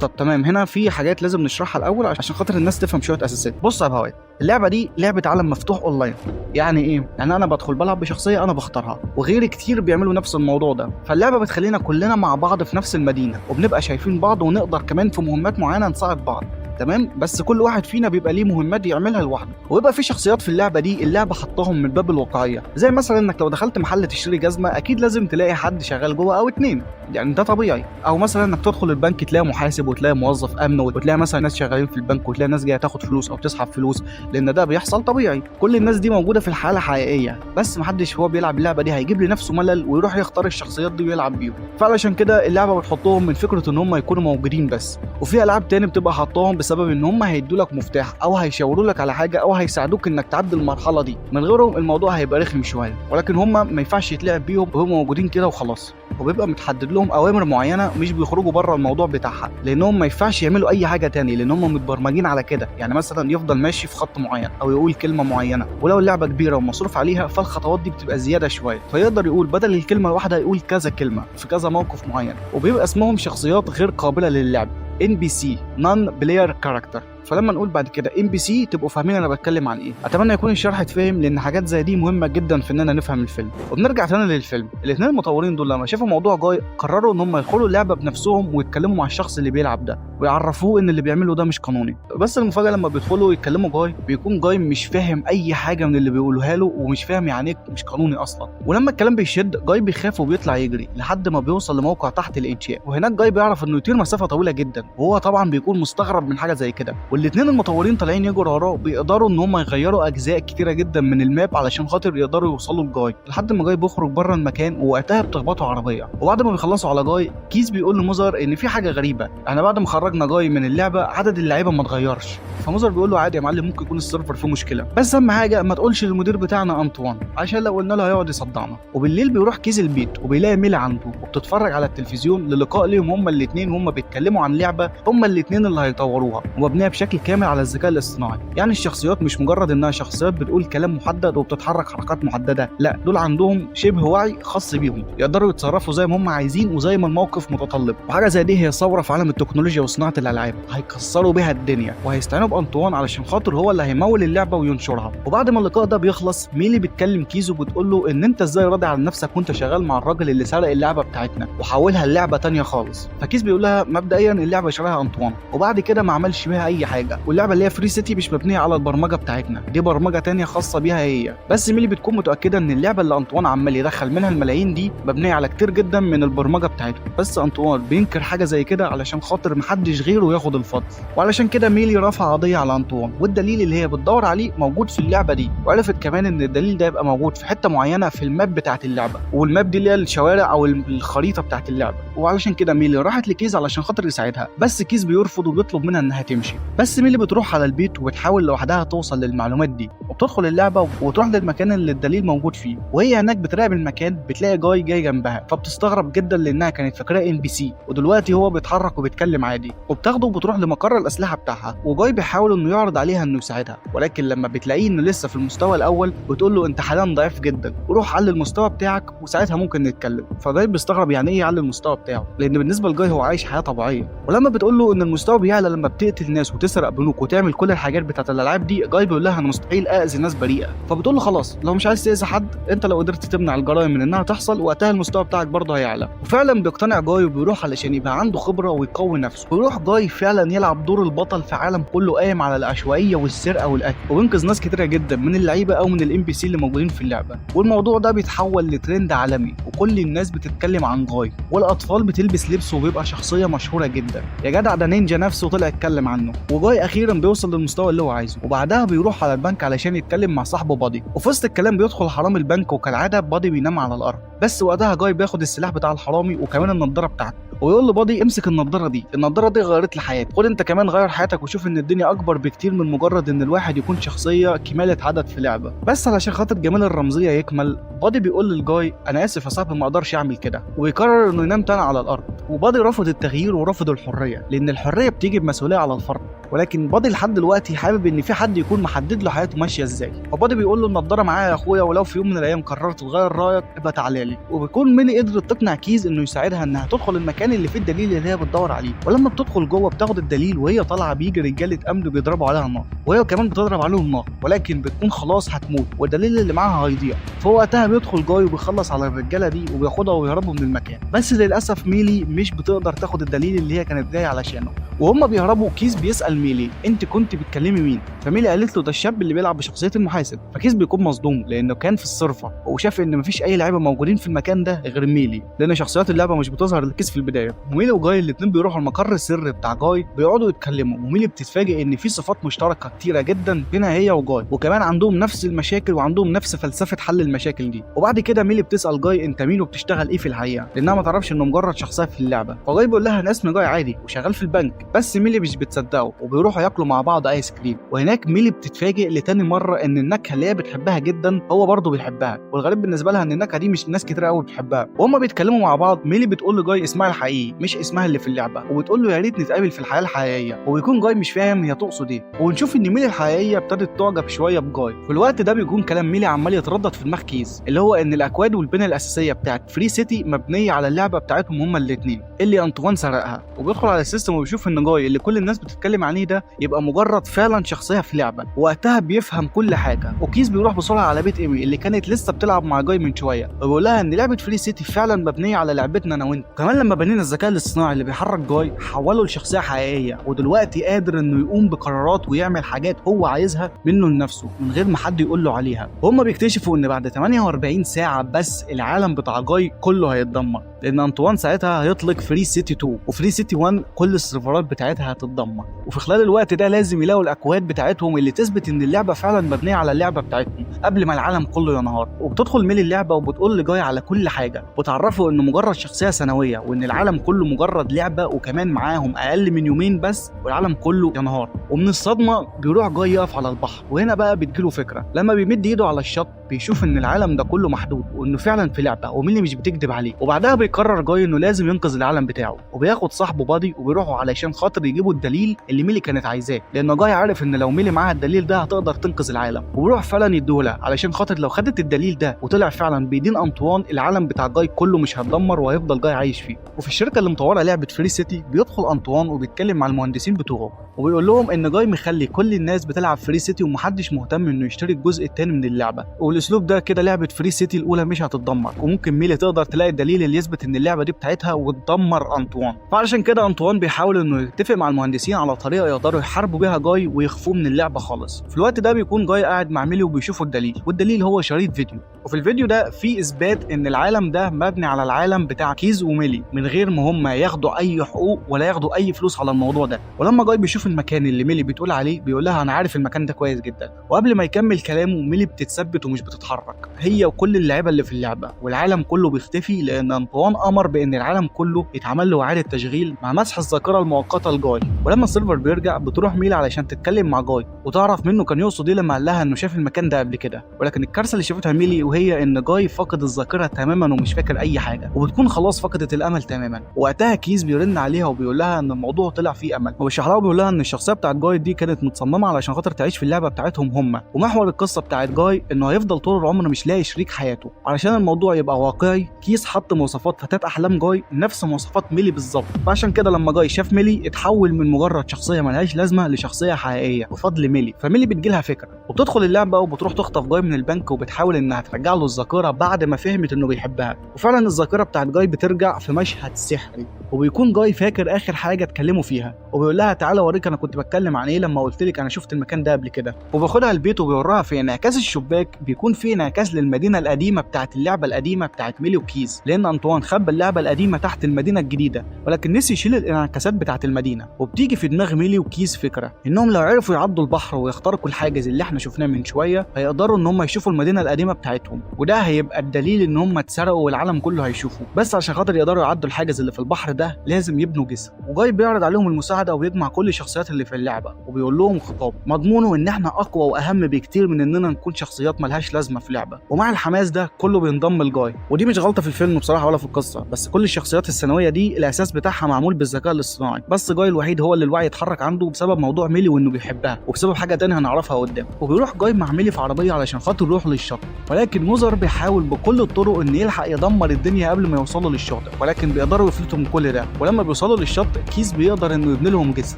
Speaker 1: طب تمام، هنا في حاجات لازم نشرحها الاول عشان خاطر الناس تفهم شوية اساسيات. بص يا بهوات، اللعبة دي لعبه عالم مفتوح اونلاين. يعني ايه؟ يعني انا بدخل بلعب بشخصية انا بختارها، وغيري كتير بيعملوا نفس الموضوع ده. فاللعبه بتخلينا كلنا مع بعض في نفس المدينة، وبنبقى شايفين بعض، ونقدر كمان في مهمات معينة نساعد بعض. تمام، بس كل واحد فينا بيبقى ليه مهمات يعملها لوحده. ويبقى في شخصيات في اللعبة دي اللعبة حطاهم من باب الواقعية، زي مثلا انك لو دخلت محل تشتري جزمه اكيد لازم تلاقي حد شغال جوه او 2، يعني ده طبيعي. او مثلا انك تدخل البنك تلاقي محاسب وتلاقي موظف امن وتلاقي مثلا ناس شغالين في البنك وتلاقي ناس جاية تاخد فلوس او تسحب فلوس، لان ده بيحصل طبيعي. كل الناس دي موجودة في الحالة حقيقية، بس محدش هو بيلعب اللعبة دي هيجيب لنفسه ملل ويروح يختار الشخصيات دي ويلعب بيهم. فعلشان كده اللعبة بتحطهم من فكرة ان هم يكونوا موجودين بس. وفي العاب تاني بتبقى حطاهم بسبب ان هم هيدوا لك مفتاح او هيشاوروا لك على حاجة او هيساعدوك انك تعدي المرحلة دي، من غيرهم الموضوع هيبقى رخم شوية. ولكن هم ما ينفعش يتلعب بيهم وهم موجودين كده وخلاص، وبيبقى متحدد لهم اوامر معينة مش بيخرجوا بره الموضوع بتاعها، لانهم ما ينفعش يعملوا اي حاجة تاني لان هم متبرمجين على كده. يعني مثلا يفضل ماشي في خط معين او يقول كلمة معينة، ولو اللعبة كبيرة ومصروف عليها فالخطوات دي بتبقى زيادة شوية، فيقدر يقول بدل الكلمة الواحدة يقول كذا كلمة في كذا موقف معين. وبيبقى اسمهم شخصيات غير قابله للعب، NPC non player character. فلما نقول بعد كده NPC تبقوا فاهمين انا بتكلم عن ايه. اتمنى يكون الشرح اتفهم، لان حاجات زي دي مهمة جدا في اننا نفهم الفيلم. وبنرجع تاني للفيلم. الاثنين المطورين دول لما شافوا موضوع جاي قرروا ان هم يدخلوا اللعبة بنفسهم ويتكلموا مع الشخص اللي بيلعب ده ويعرفوه ان اللي بيعمله ده مش قانوني. بس المفاجاة لما بيدخلوا يتكلموا جاي بيكون جاي مش فاهم اي حاجة من اللي بيقولوها له، ومش فاهم يعني ايه مش قانوني اصلا. ولما الكلام بيشد جاي بيخاف وبيطلع يجري لحد ما بيوصل لموقع تحت الانشاء، وهناك جاي بيعرف انه يطير مسافة طويلة جدا، وهو طبعا بيكون مستغرب من حاجة زي كده. والاثنين المطورين طالعين يجروا وراه بيقدروا ان هم يغيروا اجزاء كتيرة جدا من ال map علشان خاطر يقدروا يوصلوا لجاي، لحد ما جاي بيخرج بره المكان ووقتها بتخبطوا عربية. وبعد ما بيخلصوا على جاي كيس بيقول لموزر ان في حاجة غريبة، احنا بعد ما خرجنا جاي من اللعبة عدد اللعيبة ما اتغيرش. فموزر بيقول له عادي يا معلم، ممكن يكون ال server فيه مشكلة، بس اهم حاجة ما تقولش للمدير بتاعنا انطوان، عشان لو قلنا له هيقعد يصدعنا. وبالليل بيروح كيس البيت وبيلاقي ميلا عنده وبتتفرج على التلفزيون للقاء ليهم هما الاثنين، وهما بيتكلموا عن لعبه هما الاثنين اللي هيطوروها ومبنيه بشكل كامل على الذكاء الاصطناعي. يعني الشخصيات مش مجرد انها شخصيات بتقول كلام محدد وبتتحرك حركات محددة، لا دول عندهم شبه وعي خاص بيهم، يقدروا يتصرفوا زي ما هم عايزين وزي ما الموقف متطلب. وحاجه زي دي هي ثورة في عالم التكنولوجيا وصناعة الالعاب، هيكسروا بيها الدنيا، وهيستعينوا بانطوان علشان خاطر هو اللي هيمول اللعبة وينشرها. وبعد ما اللقاء ده بيخلص ميلي بتكلم كيزو بتقول له ان انت ازاي راضي عن نفسك وانت شغال مع الراجل اللي سرق اللعبة بتاعتنا وحولها للعبة تانية خالص. فكيز بيقول لها مبدئيا اللعبة شراها انطوان، وبعد كده ما عملش بيها اي حاجة، واللعبة اللي هي Free City مش مبنية على البرمجة بتاعتنا، دي برمجة تانية خاصة بيها هي. بس ميلي بتكون متاكدة ان اللعبة اللي انطوان عمال يدخل منها الملايين دي مبنية على كتير جدا من البرمجة بتاعته، بس انطوان بينكر حاجة زي كده علشان خاطر محدش غيره ياخد الفضل. وعلشان كده ميلي رفع قضية على انطوان، والدليل اللي هي بتدور عليه موجود في اللعبة دي، وعرفت كمان ان الدليل ده يبقى موجود في حتة معينة في ال map بتاعه اللعبة، وال map دي اللي هي الشوارع او الخريطة بتاعه اللعبة. وعلشان كده ميلي راحت لكيز علشان خاطر يساعدها، بس كيز بيرفض وبيطلب منها انها تمشي. بس بس ميلي بتروح على البيت وبتحاول لوحدها توصل للمعلومات دي، وبتدخل اللعبة وتروح للمكان اللي الدليل موجود فيه. وهي هناك بتراقب المكان بتلاقي جاي جاي جنبها، فبتستغرب جدا لانها كانت فاكراه NPC، ودلوقتي هو بيتحرك وبيتكلم عادي. وبتاخده وبتروح لمقر الاسلحة بتاعها، وجاي بيحاول انه يعرض عليها انه يساعدها، ولكن لما بتلاقيه انه لسه في المستوى الاول بتقول له انت حاليا ضعيف جدا، وروح علي المستوى بتاعك وساعتها ممكن نتكلم. فجاي بيستغرب يعني ايه يعلي المستوى بتاعه، لان بالنسبة لجاي هو عايش حياة طبيعية. ولما بتقول له ان المستوى بيعلى لما بتقتل ناس وتسرق بنوك وتعمل كل الحاجات بتاعت الالعاب دي، جاي بيقول لها انا مستحيل اذي ناس بريئة. فبتقول له خلاص لو مش عايز تاذي حد، انت لو قدرت تمنع الجرائم من انها تحصل وقتها المستوى بتاعك برضه هيعلى. وفعلا بيقتنع جاي وبيروح علشان يبقى عنده خبره ويقوي نفسه. ويروح جاي فعلا يلعب دور البطل في عالم كله قايم على العشوائية والسرقة والاكل، وبينقذ ناس كتيرة جدا من اللعيبة او من ال NPC اللي موجودين في اللعبة. والموضوع ده بيتحول لترند عالمي، وكل الناس بتتكلم عن جاي، والاطفال بتلبس لبسه وبيبقى شخصية مشهورة جدا. يا جدع ده نينجا نفسه طلع اتكلم عنه. وجاي اخيرا بيوصل للمستوى اللي هو عايزه، وبعدها بيروح على البنك علشان يتكلم مع صاحبه بادي. وفي وسط الكلام بيدخل حرامي البنك، وكالعادة بادي بينام على الارض. بس وقتها جاي بياخد السلاح بتاع الحرامي وكمان النضارة بتاعته، ويقول لبادي امسك النضارة دي، النضارة دي غيرت لي حياتي، خد انت كمان غير حياتك وشوف ان الدنيا اكبر بكتير من مجرد ان الواحد يكون شخصية كماله عدد في لعبه. بس علشان خاطر جمال الرمزية يكمل، بادي بيقول للجاي انا اسف يا صاحبي ما اقدرش اعمل كده، ويقرر انه ينام تاني على الارض. وبادي رفض التغيير ورفض الحرية، لان الحرية بتيجي بمسؤولية على الفرد. ولكن بادي لحد دلوقتي حابب ان في حد يكون محدد له حياته ماشية ازاي. فبادي بيقول له النضارة معايا يا اخويا، ولو في يوم من الايام قررت تغير رايك ابقى تعالى لي. وبيكون ميلي قدرت تقنع كيز انه يساعدها انها تدخل المكان اللي فيه الدليل اللي هي بتدور عليه. ولما بتدخل جوه بتاخد الدليل، وهي طالعه بيجي رجاله امن بيضربوا عليها النار، وهي كمان بتضرب عليهم نار، ولكن بتكون خلاص هتموت والدليل اللي معاها هيضيع. فوقتها بيدخل جاي وبيخلص على الرجالة دي وبياخدها وبيهربوا من المكان. بس للاسف ميلي مش بتقدر تاخد الدليل اللي هي كانت جاية علشانه. وهم بيهربوا كيس بيسال ميلي انت كنت بتكلمي مين؟ فميلي قالت له ده الشاب اللي بيلعب بشخصية المحاسب. فكيس بيكون مصدوم لانه كان في ال server وشاف ان مفيش اي لعيبة موجودين في المكان ده غير ميلي، لان شخصيات اللعبة مش بتظهر لكيس في البداية. وميلي وجاي الاثنين بيروحوا المقر السري بتاع جاي، بيقعدوا يتكلموا، وميلي بتتفاجئ ان في صفات مشتركة كتيرة جدا بينها هي وجاي، وكمان عندهم نفس المشاكل وعندهم نفس فلسفة حل المشاكل دي. وبعد كده ميلي بتسال جاي انت مين وبتشتغل ايه في الحقيقة، لانها ما تعرفش انه مجرد شخصية في اللعبة. فجاي بيقول لها انا اسمي جاي عادي وشغال في البنك. بس ميلي مش بتصدقه، وبيروحوا ياكلوا مع بعض ايس كريم. وهناك ميلي بتتفاجئ لتاني مرة ان النكهة اللي هي بتحبها جدا هو برضه بيحبها، والغريب بالنسبة لها ان النكهة دي مش ناس كتير قوي بتحبها. وهما بيتكلموا مع بعض ميلي بتقول لجاي اسمها الحقيقي مش اسمها اللي في اللعبة، وبتقول له يا ريت نتقابل في الحياة الحقيقية. وبيكون جاي مش فاهم هي تقصد ايه. ونشوف ان ميلي الحقيقية ابتدت تعجب شوية بجاي. في الوقت ده بيكون كلام ميلي عمال يتردد في دماغ كيز، اللي هو ان الاكواد والبنية الاساسية بتاعت Free City مبنية على اللعبة بتاعتهم هما الاثنين اللي انطوان سرقها. وبيدخل على ال system وبيشوف ان جاي اللي كل الناس بتتكلم عليه ده يبقى مجرد فعلا شخصية في لعبه. وقتها بيفهم كل حاجة. وكيز بيروح بسرعة على بيت ايمي اللي كانت لسه بتلعب مع جاي من شوية، وبيقول لها ان لعبه Free City فعلا مبنية على لعبتنا انا وانت. كمان لما بنينا الذكاء الاصطناعي اللي بيحرك جاي حوله لشخصية حقيقية، ودلوقتي قادر انه يقوم بقرارات ويعمل حاجات هو عايزها منه لنفسه من غير ما حد يقول له عليها. وهم بيكتشفوا ان بعد 48 ساعة بس العالم بتاع جاي كله هيتدمر، لان انطوان ساعتها هيطلق Free City 2 و Free City 1 كل السيرفرات بتاعتها هتتدمر. وفي خلال الوقت ده لازم يلاقوا الاكواد بتاعتهم اللي تثبت ان اللعبة فعلا مبنية على اللعبة بتاعتهم قبل ما العالم كله ينهار. وبتدخل ميلي اللعبة وبتقول لجاي على كل حاجة، وتعرفه انه مجرد شخصية ثانوية وان العالم كله مجرد لعبه، وكمان معاهم اقل من يومين بس والعالم كله ينهار. ومن الصدمة بيروح جاي يقف على البحر، وهنا بقى بتجيله فكرة. لما بيمد ايده على الشط بيشوف ان العالم ده كله محدود وانه فعلا في لعبه وميلي مش بتكذب عليه. وبعدها بيقرر جاي انه لازم ينقذ العالم بتاعه، وبياخد صاحبه بادي وبيروحوا علشان خاطر يجيبوا الدليل اللي ميلي كانت عايزاه، لان جاي عارف ان لو ميلي معاها الدليل ده هتقدر تنقذ العالم. وبيروح فعلا يديهولها علشان خاطر لو خدت الدليل ده وطلع فعلا بيدين انطوان العالم بتاع جاي كله مش هيتدمر وهيفضل جاي عايش فيه. وفي الشركة اللي مطوره لعبه Free City بيدخل انطوان وبيتكلم مع المهندسين بتوعه، وبيقول لهم ان جاي مخلي كل الناس بتلعب Free City ومحدش مهتم انه يشتري الجزء الثاني من اللعبة، وبالاسلوب ده كده لعبه Free City الاولى مش هتتدمر، وممكن ميلي تقدر تلاقي الدليل اللي يثبت ان اللعبة دي بتاعتها وتدمر انطوان. فعشان كده انطوان بيحاول انه يتفق مع المهندسين على طريقه يقدروا يحاربوا بيها جاي ويخفوه من اللعبة خالص. في الوقت ده بيكون جاي قاعد مع ميلي وبيشوفوا الدليل، والدليل هو شريط فيديو. وفي الفيديو ده في اثبات ان العالم ده مبني على العالم بتاع كيز وميلي من غير ما هم ياخدوا اي حقوق ولا ياخدوا اي فلوس على الموضوع ده. ولما جاي بيشوف المكان اللي ميلي بتقول عليه بيقول لها انا عارف المكان ده كويس جدا. وقبل ما يكمل كلامه ميلي بتتثبت ومش بتتحرك هي وكل اللعيبة اللي في اللعبة، والعالم كله بيختفي لان انطوان امر بان العالم كله يتعمل له اعاده تشغيل مع مسح الذاكرة المؤقتة لجاي. ولما ال server بيرجع بتروح ميلي علشان تتكلم مع جاي وتعرف منه كان يقصد ايه لما قال لها انه شاف المكان ده قبل كده. ولكن الكارثة اللي شافتها ميلي وهي ان جاي فقد الذاكرة تماما ومش فاكر اي حاجة، وبتكون خلاص فقدت الامل تماما. وقتها كيز بيرن عليها وبيقول لها ان الموضوع طلع فيه امل، وبيشرح لها وبيقول لها ان الشخصية بتاعت جاي دي كانت متصممه علشان خاطر تعيش في اللعبة بتاعتهم هم، ومحور القصة بتاعت جاي انه هيفضل طول العمر مش لاقي شريك حياته. علشان الموضوع يبقى واقعي كيس حط مواصفات فتاة احلام جاي نفس مواصفات ميلي بالظبط، فعشان كده لما جاي شاف ميلي اتحول من مجرد شخصية ملهاش لازمه لشخصية حقيقية بفضل ميلي. فميلي بتجيلها فكرة وبتدخل اللعبة وبتروح تخطف جاي من البنك وبتحاول انها ترجع له الذاكرة بعد ما فهمت انه بيحبها. وفعلا الذاكرة بتاعت جاي بترجع في مشهد سحري، وبيكون جاي فاكر اخر حاجة اتكلموا فيها وبيقول لها تعالى اوريك انا كنت بتكلم عن ايه لما قلت لك انا شفت المكان ده قبل كده. وباخدها البيت وبيوريها في انعكاس الشباك بيكون في انعكاس للمدينة القديمة بتاعت اللعبة القديمة بتاعت ميلي وكيز، لان انطوان خبى اللعبة القديمة تحت المدينة الجديدة ولكن نسي يشيل الانعكاسات بتاعت المدينة. وبتيجي في دماغ ميلي وكيز فكرة انهم لو عرفوا يعدوا البحر ويخترقوا الحاجز اللي احنا شفناه من شوية هيقدروا ان هم يشوفوا المدينة القديمة بتاعتهم، وده هيبقى الدليل ان هم اتسرقوا والعالم كله هيشوفه. بس عشان خاطر يقدروا يعدوا الحاجز اللي في البحر ده لازم يبنوا جسر. وجاي بيعرض عليهم المساعدة وبيجمع كل الشخصيات اللي في اللعبة وبيقول لهم خطاب مضمونه ان احنا اقوى واهم بكتير من اننا نكون شخصيات ملهاش لازمه في لعبه. ومع الحماس ده كله بينضم لجاي، ودي مش غلطه في الفيلم بصراحة ولا في القصة، بس كل الشخصيات الثانوية دي الاساس بتاعها معمول بالذكاء الاصطناعي، بس جاي الوحيد هو اللي الوعي اتحرك عنده بسبب موضوع ميلي وانه بيحبها وبسبب حاجة تانية هنعرفها قدام. وبيروح جاي مع ميلي في عربية علشان خاطر يروح للشط، ولكن موزر بيحاول بكل الطرق ان يلحق يدمر الدنيا قبل ما يوصلوا للشاطئ، ولكن بيقدروا يفلتوا من كل ده. ولما بيوصلوا للشط كيس بيقدر انه يبني لهم جسر،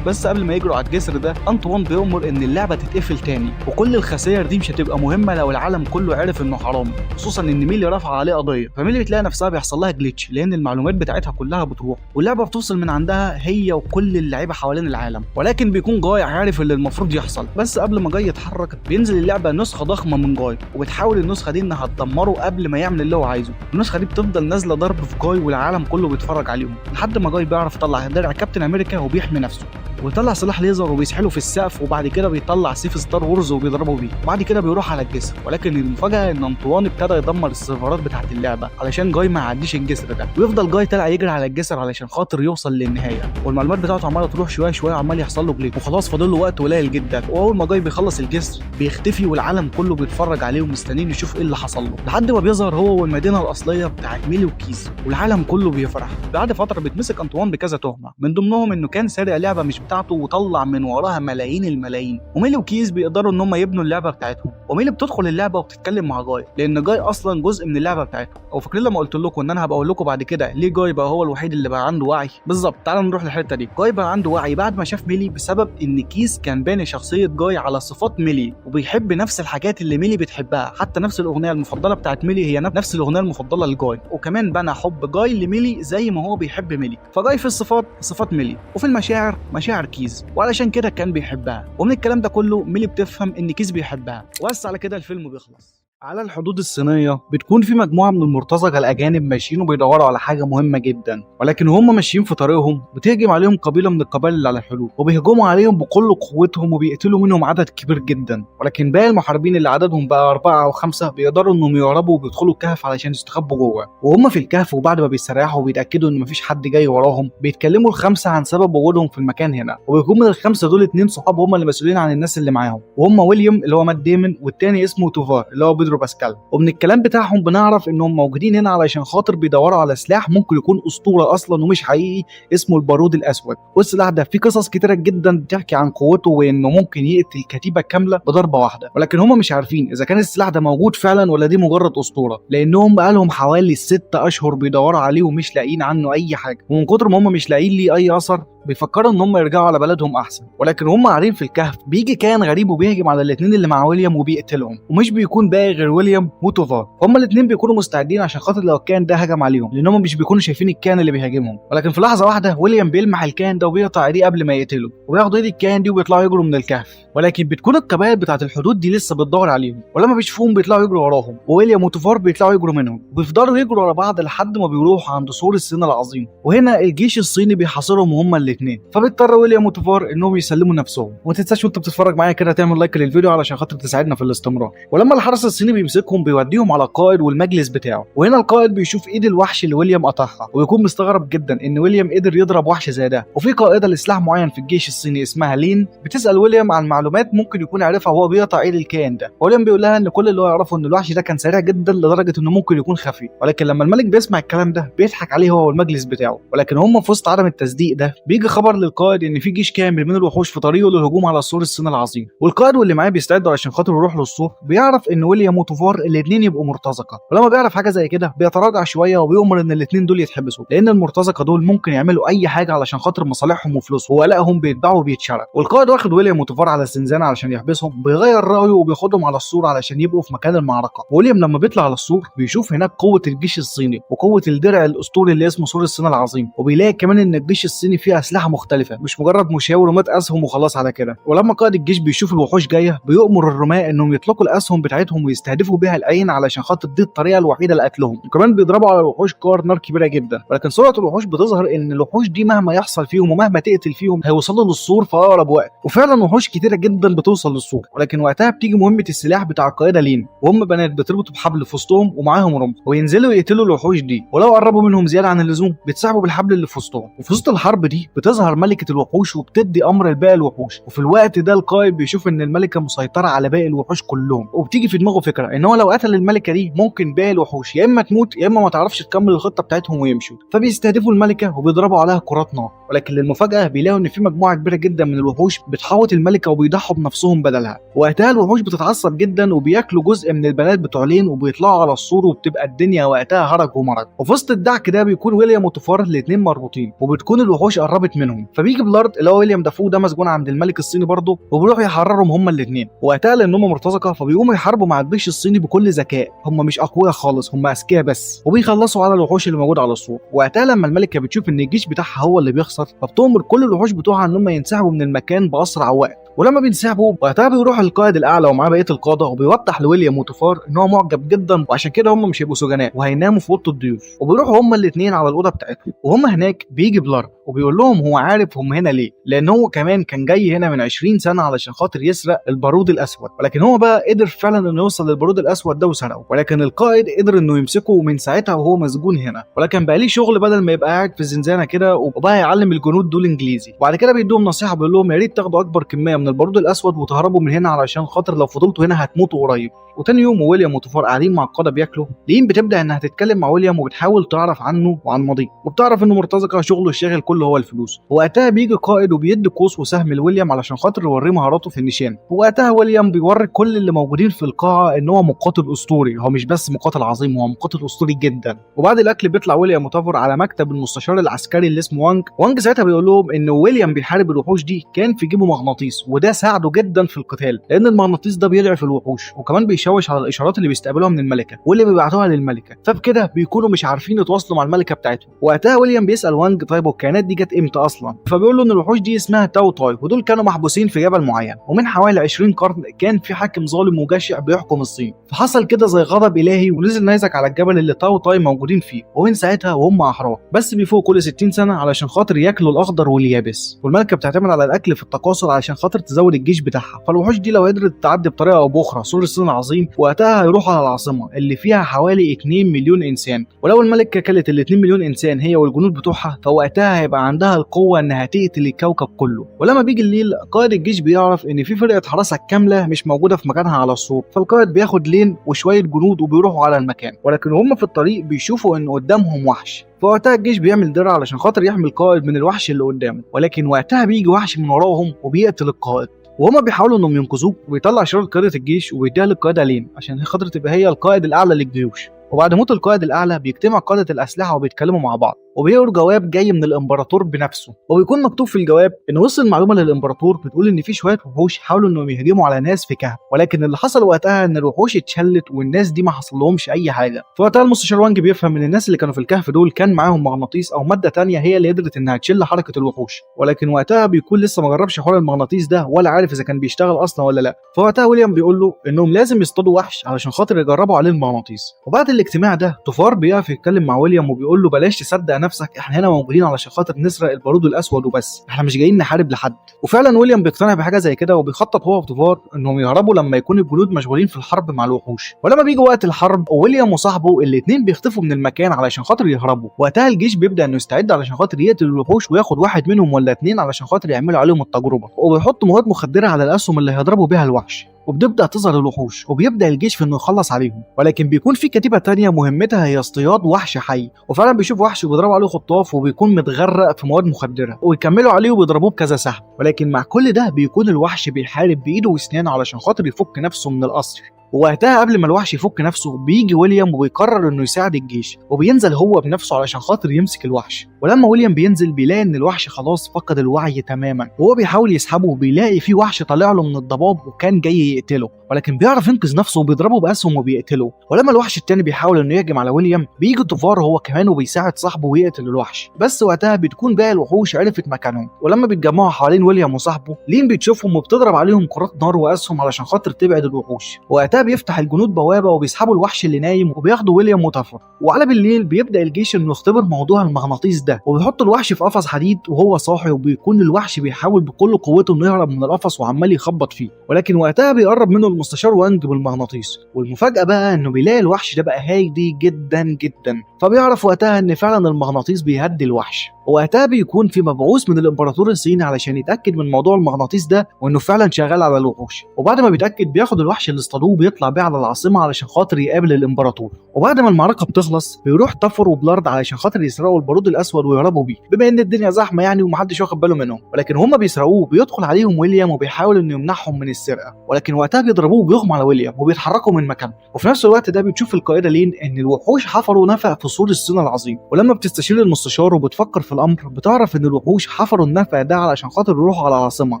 Speaker 1: بس قبل ما يجروا على الجسر ده انطوان بيأمر ان اللعبة تتقفل تاني، وكل الخسائر دي مش هتبقى مهمة لو العالم كله عرف انه حرامي، خصوصا ان ميلي رفع عليه قضية. فميلي بتلاقي نفسها بيحصل لها glitch لان المعلومات بتاعتها كلها بتروح واللعبة بتوصل من عندها هي وكل اللعيبة حوالين العالم. ولكن بيكون جاي عارف اللي المفروض يحصل، بس قبل ما جاي يتحرك بينزل اللعبة نسخه ضخمة من جاي، وبتحاول النسخة دي انها تدمره قبل ما يعمل اللي هو عايزه. النسخة دي بتفضل نازله ضرب في جاي والعالم كله بيتفرج عليهم لحد ما جاي بيعرف يطلع درع كابتن امريكا وبيحمي نفسه، ويطلع سلاح ليزر وبيسحله في السقف، وبعد كده بيطلع سيف ستار وورز وبيضربه بيه، وبعد كده بيروح على الجسر. ولكن المفاجاة ان انطوان ابتدى يدمر السيرفرات بتاعت اللعبة علشان جاي ما يعديش الجسر ده، ويفضل جاي طالع يجري على الجسر علشان خاطر يوصل للنهاية، والمعلومات بتاعته عماله تروح شوية شوية وعمال يحصل له glitch، وخلاص فاضل له وقت قليل جدا. واول ما جاي بيخلص الجسر بيختفي والعالم كله بيتفرج عليه ومستنيين يشوف ايه اللي حصل له، لحد ما بيظهر هو والمدينة الاصلية بتاعت ميلي وكيز والعالم كله بيفرح. بعد فترة بيتمسك انطوان بكذا تهمه، من ضمنهم انه كان سارق لعبه مش بتاعته وطلع من وراها ملايين الملايين. وميلي وكيز بيقدروا ان هم يبنوا اللعبة بتاعتهم، وميلي بتدخل اللعبة وبتتكلم مع جاي لان جاي اصلا جزء من اللعبة بتاعتهم. او فاكرين لما قلت لكم ان انا هبقى اقول لكم بعد كده ليه جاي بقى هو الوحيد اللي بقى عنده وعي؟ بالظبط، تعالوا نروح للحتة دي. جاي بقى عنده وعي بعد ما شاف ميلي بسبب ان كيز كان باني شخصية جاي على صفات ميلي وبيحب نفس الحاجات اللي ميلي بتحبها، حتى نفس الاغنية المفضلة بتاعت ميلي هي نفس الاغنية المفضلة لجاي، وكمان بنى حب جاي لميلي زي ما هو بيحب ميلي. فجاي في الصفات صفات ميلي وفي المشاعر مشاعر كيز، وعلشان كده كان بيحبها. ومن الكلام ده كله ميلي بتفهم ان كيز بيحبها. وبس على كده الفيلم بيخلص. على الحدود الصينية بتكون في مجموعة من المرتزقة الأجانب ماشيين وبيدوروا على حاجة مهمة جدا، ولكن هم ماشيين في طريقهم بتهجم عليهم قبيلة من القبائل اللي على الحدود، وبيهجموا عليهم بكل قوتهم وبيقتلوا منهم عدد كبير جدا. ولكن باقي المحاربين اللي عددهم بقى 4 أو 5 بيقدروا إنهم يهربوا وبيدخلوا الكهف علشان يستخبوا جوه. وهم في الكهف وبعد ما بيستريحوا وبيتأكدوا إن مفيش حد جاي وراهم بيتكلموا ال5 عن سبب وجودهم في المكان هنا، وبيكون من ال5 دول 2 صحاب هم اللي مسؤولين عن الناس اللي معاهم، وهم ويليام اللي هو مات ديمون والتاني اسمه توفار اللي هو بيدرو باسكال. ومن الكلام بتاعهم بنعرف انهم موجودين هنا علشان خاطر بيدوروا على سلاح ممكن يكون اسطورة اصلا ومش حقيقي اسمه البارود الاسود. والسلاح ده فيه قصص كتيرة جدا بتحكي عن قوته وانه ممكن يقتل كتيبة كاملة بضربه واحدة، ولكن هم مش عارفين اذا كان السلاح ده موجود فعلا ولا دي مجرد اسطورة، لانهم بقالهم حوالي 6 اشهر بيدوروا عليه ومش لاقيين عنه اي حاجة. ومن كتر ما هم مش لاقيين ليه اي اثر بيفكروا ان هم يرجعوا على بلدهم احسن. ولكن هم قاعدين في الكهف بيجي كائن غريب وبيهجم على الاثنين اللي مع ويليام وبيقتلهم، ومش بيكون باقي غير ويليام وتوفار. هم الاثنين بيكونوا مستعدين عشان خاطر لو الكائن ده هجم عليهم، لان هم مش بيكونوا شايفين الكائن اللي بيهاجمهم. ولكن في لحظة واحدة ويليام بيلمح الكائن ده وبيقطع ايديه قبل ما يقتله، وبياخدوا ايد الكائن دي وبيطلعوا يجروا من الكهف. ولكن بتكون القبائل بتاعه الحدود دي لسه بتدور عليهم، ولما بيشوفوهم بيطلعوا يجروا وراهم، وويليام وتوفار بيطلعوا يجروا منهم، وبيفضلوا يجروا ورا بعض لحد ما بيروحوا عند سور الصين العظيم. وهنا الجيش الصيني بيحاصرهم هما الاثنين، فبيضطر ويليام وتوفار انهم يسلموا نفسهم. وما تنساش وانت بتتفرج معايا كده تعمل like للفيديو علشان خاطر تساعدنا في الاستمرار. ولما الحرس الصيني بيمسكهم بيوديهم على القائد والمجلس بتاعه، وهنا القائد بيشوف ايد الوحش اللي ويليام قطعها، وبيكون مستغرب جدا ان ويليام قدر يضرب وحش زي ده. وفي قائده لسلاح معين في الجيش الصيني اسمها لين بتسال ويليام عن معلومات ممكن يكون عارفها وهو بيقطع ايد الكائن ده. ويليام بيقول لها ان كل اللي هو يعرفه ان الوحش ده كان سريع جدا لدرجة انه ممكن يكون خفي. ولكن لما الملك بيسمع الكلام ده بيضحك عليه هو والمجلس بتاعه. ولكن هم في وسط عدم التصديق ده بيجي خبر للقائد ان في جيش كامل من الوحوش في طريقه للهجوم على سور الصين العظيم. والقائد واللي معاه بيستعدوا عشان خاطر يروح للسور. بيعرف ان ويليام وتوفار الاثنين يبقوا مرتزقة، ولما بيعرف حاجة زي كده بيتراجع شوية وبيؤمر ان الاثنين دول يتحبسوا، لان المرتزقة دول ممكن يعملوا اي حاجة علشان خاطر مصالحهم وفلوسهم، وولائهم بيتباعوا وبيتشرى. والقائد واخد ويليام وتوفار على الزنزانة علشان يحبسهم، بيغير رايه وبياخدهم على السور علشان يبقوا في مكان المعركة. ويليام لما بيطلع على السور بيشوف هناك قوة الجيش الصيني وقوه الدرع الاسطوري اللي اسمه سور الصين العظيم، وبيلاقي كمان ان الجيش الصيني فيه اسلحة مختلفة، مش مجرد مشاة ورمات اسهم وخلاص على كده. ولما قائد الجيش بيشوف الوحوش جاية بيؤمر الرماة انهم يطلقوا الاسهم بتاعتهم ويستهدفوا بيها العين علشان خاطر دي الطريقة الوحيدة لقتلهم. وكمان بيضربوا على الوحوش كور نار كبيرة جدا. ولكن سرعة الوحوش بتظهر ان الوحوش دي مهما يحصل فيهم ومهما تقتل فيهم هيوصلوا للسور في اقرب وقت، وفعلا وحوش كتيرة جدا بتوصل للسور. ولكن وقتها بتيجي مهمة السلاح بتاع القائده لين، وهم بنات بتربطوا بحبل في وسطهم ومعاهم رمح، وينزلوا يقتلوا الوحوش دي، ولو قربوا منهم زيادة عن اللزوم بيتسحبوا بالحبل اللي في وسطهم. وفي وسط الحرب دي بتظهر ملكه الوحوش وبتدي امر لباقي الوحوش. وفي الوقت ده القائد بيشوف ان الملكة مسيطرة على باقي الوحوش كلهم، وبتيجي في دماغه فكرة ان هو لو قتل الملكة دي ممكن باقي الوحوش يا اما تموت يا اما ما تعرفش تكمل الخطة بتاعتهم ويمشوا. فبيستهدفوا الملكة وبيضربوا عليها كرات نار. ولكن للمفاجاه بيلاقوا ان في مجموعة كبيرة جدا من الوحوش بتحوط الملكة وبيضحوا بنفسهم بدلها. وقتها الوحوش بتتعصب جدا وبياكلوا جزء من البنات بتوع لين وبيطلعوا على السور، وبتبقى الدنيا وقتها هرج ومرج. وفي وسط الدعك ده بيكون ويليام وتوفار الاثنين مربوطين، وبتكون الوحوش قربت منهم. فبيجي بلارد اللي هو ويليام دافو ده مسجون عند الملك الصيني برضه، وبيروح يحررهم هما الاثنين. وقتها لان هم مرتزقة فبيقوموا يحاربوا مع الجيش الصيني بكل ذكاء، هم مش اقوياء خالص، هم اذكياء بس، وبيخلصوا على الوحوش اللي موجودة على السور. وقتها لما الملكة بتشوف ان الجيش بتاعها هو اللي بيخسر، فبتؤمر كل الوحوش بتوعها ان هم ينسحبوا من المكان باسرع وقت. ولما بينسحبوا وقتها بيروح القائد الاعلى ومعاه بقية القادة، وبيوضح لويليام وتوفار ان هو معجب جدا، وعشان كده هم مش هيبقوا سجناء وهيناموا في اوضة الضيوف. وبيروحوا هم الاثنين على الاوضة بتاعتهم، وهم هناك بيجي بلارد وبيقول لهم هو عارف هم هنا ليه، لان هو كمان كان جاي هنا من 20 سنة علشان خاطر يسرق البارود الاسود. ولكن هو بقى قدر فعلا انه يوصل للبارود الاسود ده وسرقة، ولكن القائد قدر انه يمسكه، ومن ساعتها وهو مسجون هنا. ولكن بقى ليه شغل بدل ما يبقى قاعد في الزنزانة كده، وبقى يعلم الجنود دول انجليزي. وبعد كده بيدوهم نصيحة بيقول لهم يا ريت تاخدوا اكبر كمية من البارود الاسود وتهربوا من هنا علشان خاطر لو فضلتوا هنا هتموتوا قريب. وتاني يوم ويليام وتوفار قاعدين مع القادة بياكلوا، لين بتبدا انها تتكلم مع ويليام وبتحاول تعرف عنه وعن ماضيه، وبتعرف انه مرتزقة شغله الشاغل كله هو الفلوس. وقتها بيجي قائد وبيدي قوس وسهم لويليام علشان خاطر يوريه مهاراته في النشان. وقتها ويليام بيوري كل اللي موجودين في القاعة ان هو مقاتل اسطوري، هو مش بس مقاتل عظيم، هو مقاتل اسطوري جدا. وبعد الاكل بيطلع ويليام وتوفار على مكتب المستشار العسكري اللي اسمه وانج. وانج ساعتها بيقول لهم ان ويليام بيحارب الوحوش دي كان في جيبه مغناطيس، وده ساعده جدا في القتال، لان المغناطيس ده بيضعف الوحوش، وكمان بيشوش على الاشارات اللي بيستقبلوها من الملكة واللي بيبعتوها للملكه، فبكده بيكونوا مش عارفين يتواصلوا مع الملكة بتاعتهم. وقتها ويليام بيسال وانج طيب والكائنات دي جت امتى اصلا؟ فبيقول له ان الوحوش دي اسمها تاو تاي، ودول كانوا محبوسين في جبل معين، ومن حوالي 20 قرن كان في حاكم ظالم وجشع بيحكم الصين، فحصل كده زي غضب الهي ونزل نيزك على الجبل اللي تاو تاي موجودين فيه، ومن ساعتها وهم احرار، بس بيفوقوا كل 60 سنة علشان خاطر ياكلوا الاخضر واليابس. والملكة بتعتمد على الاكل في التكاثر علشان خاطر تزود الجيش بتاعها. فالوحوش دي لو قدرت تعدي بطريقة او باخرى سور الصين العظيم، وقتها هيروحوا على العاصمة اللي فيها حوالي 2 مليون انسان، ولو الملكة كلت ال 2 مليون انسان هي والجنود بتوعها، فوقتها هيبقى عندها القوة انها تقتل الكوكب كله. ولما بيجي الليل قائد الجيش بيعرف ان في فرقه حراسة كاملة مش موجودة في مكانها على السور، فالقائد بياخد لين وشوية جنود وبيروحوا على المكان. ولكن هم في الطريق بيشوفوا ان قدامهم وحش، فوقتها الجيش بيعمل درع علشان خاطر يحمي القائد من الوحش اللي قدامه. ولكن وقتها بيجي وحش من وراهم وبيقتل القائد، وهما بيحاولوا انهم ينقذوه، وبيطلع شرار قيادة الجيش وبيديها للقياده لين عشان خاطر تبقى هي القائد الاعلى للجيوش. وبعد موت القائد الاعلى بيجتمع قاده الاسلحة وبيتكلموا مع بعض، وبيقروا جواب جاي من الامبراطور بنفسه، وبيكون مكتوب في الجواب ان وصل معلومة للامبراطور بتقول ان في شوية وحوش حاولوا انهم يهجموا على ناس في كهف، ولكن اللي حصل وقتها ان الوحوش اتشلت والناس دي ما حصل لهمش اي حاجة. فوقتها المستشار وانج بيفهم ان الناس اللي كانوا في الكهف دول كان معاهم مغناطيس او مادة تانية هي اللي قدرت انها تشل حركة الوحوش، ولكن وقتها بيكون لسه ما جربش حوار المغناطيس ده ولا عارف اذا كان بيشتغل اصلا ولا لا. فوقتها ويليام بيقول له انهم لازم يصطادوا وحش علشان خاطر يجربوا عليه المغناطيس. وبعد الاجتماع ده طفار بيقف يتكلم مع ويليام وبيقول له بلاش تصدق نفسك، احنا هنا موجودين علشان خاطر نسرق البارود الاسود وبس، احنا مش جايين نحارب لحد. وفعلا ويليام بيقتنع بحاجة زي كده، وبيخطط هو وطفار انهم يهربوا لما يكون الجنود مشغولين في الحرب مع الوحوش. ولما بيجي وقت الحرب ويليام وصاحبه الاثنين بيختفوا من المكان علشان خاطر يهربوا. وقتها الجيش بيبدا انه يستعد علشان خاطر يقتل الوحوش وياخد واحد منهم ولا اتنين علشان خاطر يعملوا عليهم التجربة، وبيحطوا مواد مخدره على الاسهم اللي هيضربوا بيها الوحش. وبتبدا تظهر الوحوش وبيبدا الجيش في انه يخلص عليهم، ولكن بيكون في كتيبة تانية مهمتها هي اصطياد وحش حي، وفعلا بيشوف وحش وبيضربوا عليه خطاف وبيكون متغرق في مواد مخدره، ويكملوا عليه وبيضربوه بكذا سهم، ولكن مع كل ده بيكون الوحش بيحارب بايده واسنانه علشان خاطر يفك نفسه من القصر. ووقتها قبل ما الوحش يفك نفسه بيجي ويليام وبيقرر انه يساعد الجيش، وبينزل هو بنفسه علشان خاطر يمسك الوحش. ولما ويليام بينزل بيلاقي ان الوحش خلاص فقد الوعي تماما، وهو بيحاول يسحبه بيلاقي في وحش طالع له من الضباب وكان جاي يقتله، ولكن بيعرف ينقذ نفسه وبيضربه باسهم وبيقتله. ولما الوحش التاني بيحاول انه يهجم على ويليام بيجي طفار هو كمان وبيساعد صاحبه ويقتل الوحش، بس وقتها بتكون باقي الوحوش عرفت مكانهم. ولما بيتجمعوا حوالين ويليام وصاحبه لين بتشوفهم وبتضرب عليهم كرات نار واسهم علشان خاطر تبعد الوحوش. وقتها بيفتح الجنود بوابه وبيسحبوا الوحش اللي نايم وبياخدوا ويليام وطفر. وعلى بالليل بيبدا الجيش انه يختبر موضوع المغناطيس ده، وبيحط الوحش في قفص حديد وهو صاحي، وبيكون الوحش بيحاول بكل قوته انه يهرب من القفص وعمال يخبط فيه، ولكن وقتها بيقرب منه المستشار وانج بالمغناطيس. والمفاجاه بقى انه بيلاقي الوحش ده بقى هادي جدا جدا، فبيعرف وقتها ان فعلا المغناطيس بيهدي الوحش. وقتها بيكون في مبعوث من الامبراطور الصيني علشان يتاكد من موضوع المغناطيس ده وانه فعلا شغال على الوحوش. وبعد ما بيتاكد بياخد الوحش اللي اصطادوه وبيطلع بيه على العاصمة علشان خاطر يقابل الامبراطور. وبعد ما المعركة بتخلص بيروح طفر وبلارد علشان خاطر يسرقوا البارود الاسود ويهربوا بيه، بما ان الدنيا زحمة يعني ومحدش واخد باله منهم. ولكن هما بيسرقوه بيدخل عليهم ويليام وبيحاول انه يمنعهم من السرقة، ولكن وقتها بيضربوه وبيغمى على ويليام وبيتحركوا من مكانه. وفي نفس الوقت ده بتشوف القائده لين ان الوحوش حفروا نفق في سور الصين العظيم، ولما بتستشير المستشار وبتفكر في الامر بتعرف ان الوحوش حفروا النفق ده علشان خاطر يروحوا على العاصمة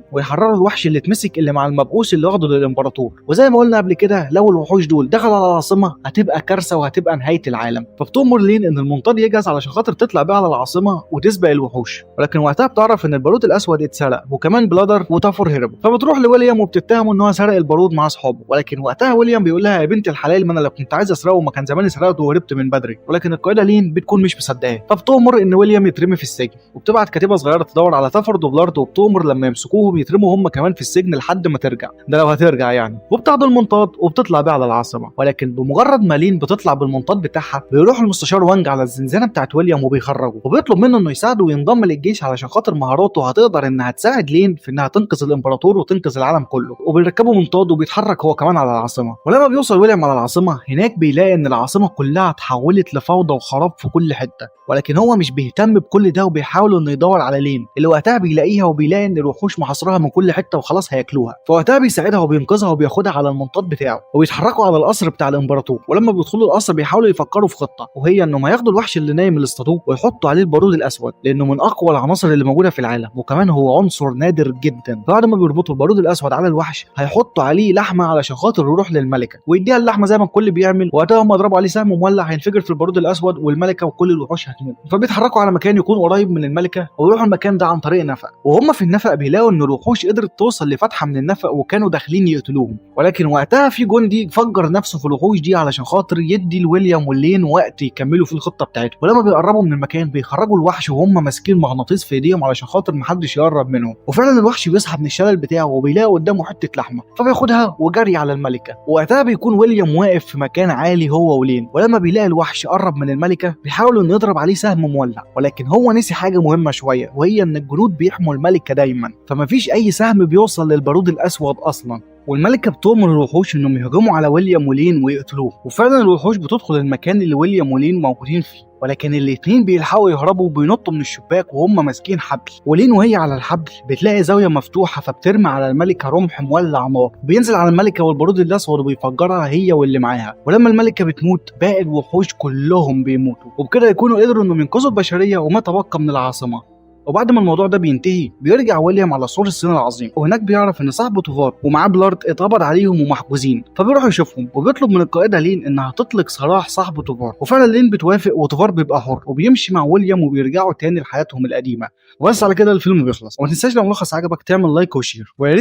Speaker 1: ويحرروا الوحش اللي اتمسك اللي مع المبعوث اللي واخده للامبراطور. وزي ما قلنا قبل كده لو الوحوش دول دخلوا على العاصمة هتبقى كارثة وهتبقى نهاية العالم. فبتؤمر لين ان المنطاد يجهز علشان خاطر تطلع بيه على العاصمة وتسبق الوحوش، ولكن وقتها بتعرف ان البارود الاسود اتسرق وكمان بلادر وطفر هربوا. فبتروح لويليام وبتتهمه ان هو سرق البارود مع اصحابه، ولكن وقتها ويليام بيقول لها يا بنت الحلال ما انا لو كنت عايز اسرقه ما كان زماني سرقته وهربت من بدري. ولكن القائده لين بتكون مش مصدقاه، فبتؤمر ان ويليام يترمي في السجن، وبتبعت كتيبة صغيرة تدور على تفرد وبلارد، وبتؤمر لما يمسكوهم يترموا هم كمان في السجن لحد ما ترجع، ده لو هترجع يعني. وبتاخد المنطاد وبتطلع بيه على العاصمة، ولكن بمجرد ما لين بتطلع بالمنطاد بتاعها بيروح المستشار وانج على الزنزانة بتاعت ويليام وبيخرجه وبيطلب منه انه يساعده وينضم للجيش علشان خاطر مهاراته هتقدر انها تساعد لين في انها تنقذ الامبراطور وتنقذ العالم كله. وبيركبوا منطاد وبيتحرك هو كمان على العاصمة. ولما بيوصل ويليام على العاصمة هناك بيلاقي ان العاصمة كلها اتحولت لفوضى وخراب في كل حتة، ولكن هو مش بيهتم بكل ده وبيحاول انه يدور على لين اللي وقتها بيلاقيها وبيلاقي ان الوحوش محاصرها من كل حتة وخلاص هياكلوها. فوقتها بيساعدها وبينقذها وبياخدها على المنطاد بتاعه وبيتحركوا على القصر بتاع الامبراطور. ولما بيدخلوا القصر بيحاولوا يفكروا في خطه، وهي انهم هياخدوا الوحش اللي نايم اللي اصطادوه ويحطوا عليه البارود الاسود لانه من اقوى العناصر اللي موجودة في العالم، وكمان هو عنصر نادر جدا. بعد ما بيربطوا البارود الاسود على الوحش هيحطوا عليه لحمه علشان خاطر يروح للملكه ويديها اللحمة زي ما الكل بيعمل. وقتها هم يضربوا عليه سهم مولع هينفجر في البارود الاسود والملكة وكل الوحوش هتموت. فبيتحركوا على مكان يكون قريب من الملكة ويروحوا المكان ده عن طريق نفق، وهم في النفق بيلاقوا ان الوحوش قدرت توصل لفتحه من النفق وكانوا داخلين يقتلوهم، ولكن وقتها في جندي فجر نفسه في الوحوش دي علشان خاطر يدي لويليام واللين وقت يكملوا في الخطة بتاعتهم. ولما بيقربوا من المكان بيخرجوا الوحش وهم ماسكين مغناطيس في ايديهم علشان خاطر محدش يقرب منهم. وفعلا الوحش بيصحى من الشلل بتاعه وبيلاقي قدامه حتة لحمه فبياخدها وجري على الملكة. وقتها بيكون ويليام واقف في مكان عالي هو ولين، ولما بيلاقي الوحش قرب من الملكة بيحاول انه يضرب عليه سهم مولع، ولكن هو نسي حاجة مهمة شوية وهي ان الجنود بيحموا الملكة دايما، فمفيش اي سهم بيوصل للبارود الاسود اصلا. والملكة بتؤمر الوحوش انهم يهجموا على ويليام ولين ويقتلوه، وفعلا الوحوش بتدخل المكان اللي ويليام ولين موجودين فيه، ولكن الاتنين بيلحقوا يهربوا وبينطوا من الشباك وهم ماسكين حبل. ولين وهي على الحبل بتلاقي زاوية مفتوحة، فبترمي على الملكة رمح مولع نار، بينزل على الملكة والبارود الاسود وبيفجرها هي واللي معاها. ولما الملكة بتموت باقي الوحوش كلهم بيموتوا، وبكده يكونوا قدروا انهم ينقذوا البشرية وما تبقى من العاصمة. وبعد ما الموضوع ده بينتهي بيرجع ويليام على سور الصين العظيم، وهناك بيعرف ان صاحبه توفار ومعاه بلارد اتقبض عليهم ومحجوزين، فبيروح يشوفهم وبيطلب من القائده لين انها تطلق سراح صاحبه توفار، وفعلا لين بتوافق وتوفار بيبقى حر وبيمشي مع ويليام وبيرجعوا تاني لحياتهم القديمة. وبس على كده الفيلم بيخلص. وما تنساش لو الملخص عجبك تعمل like و share، ويا ريت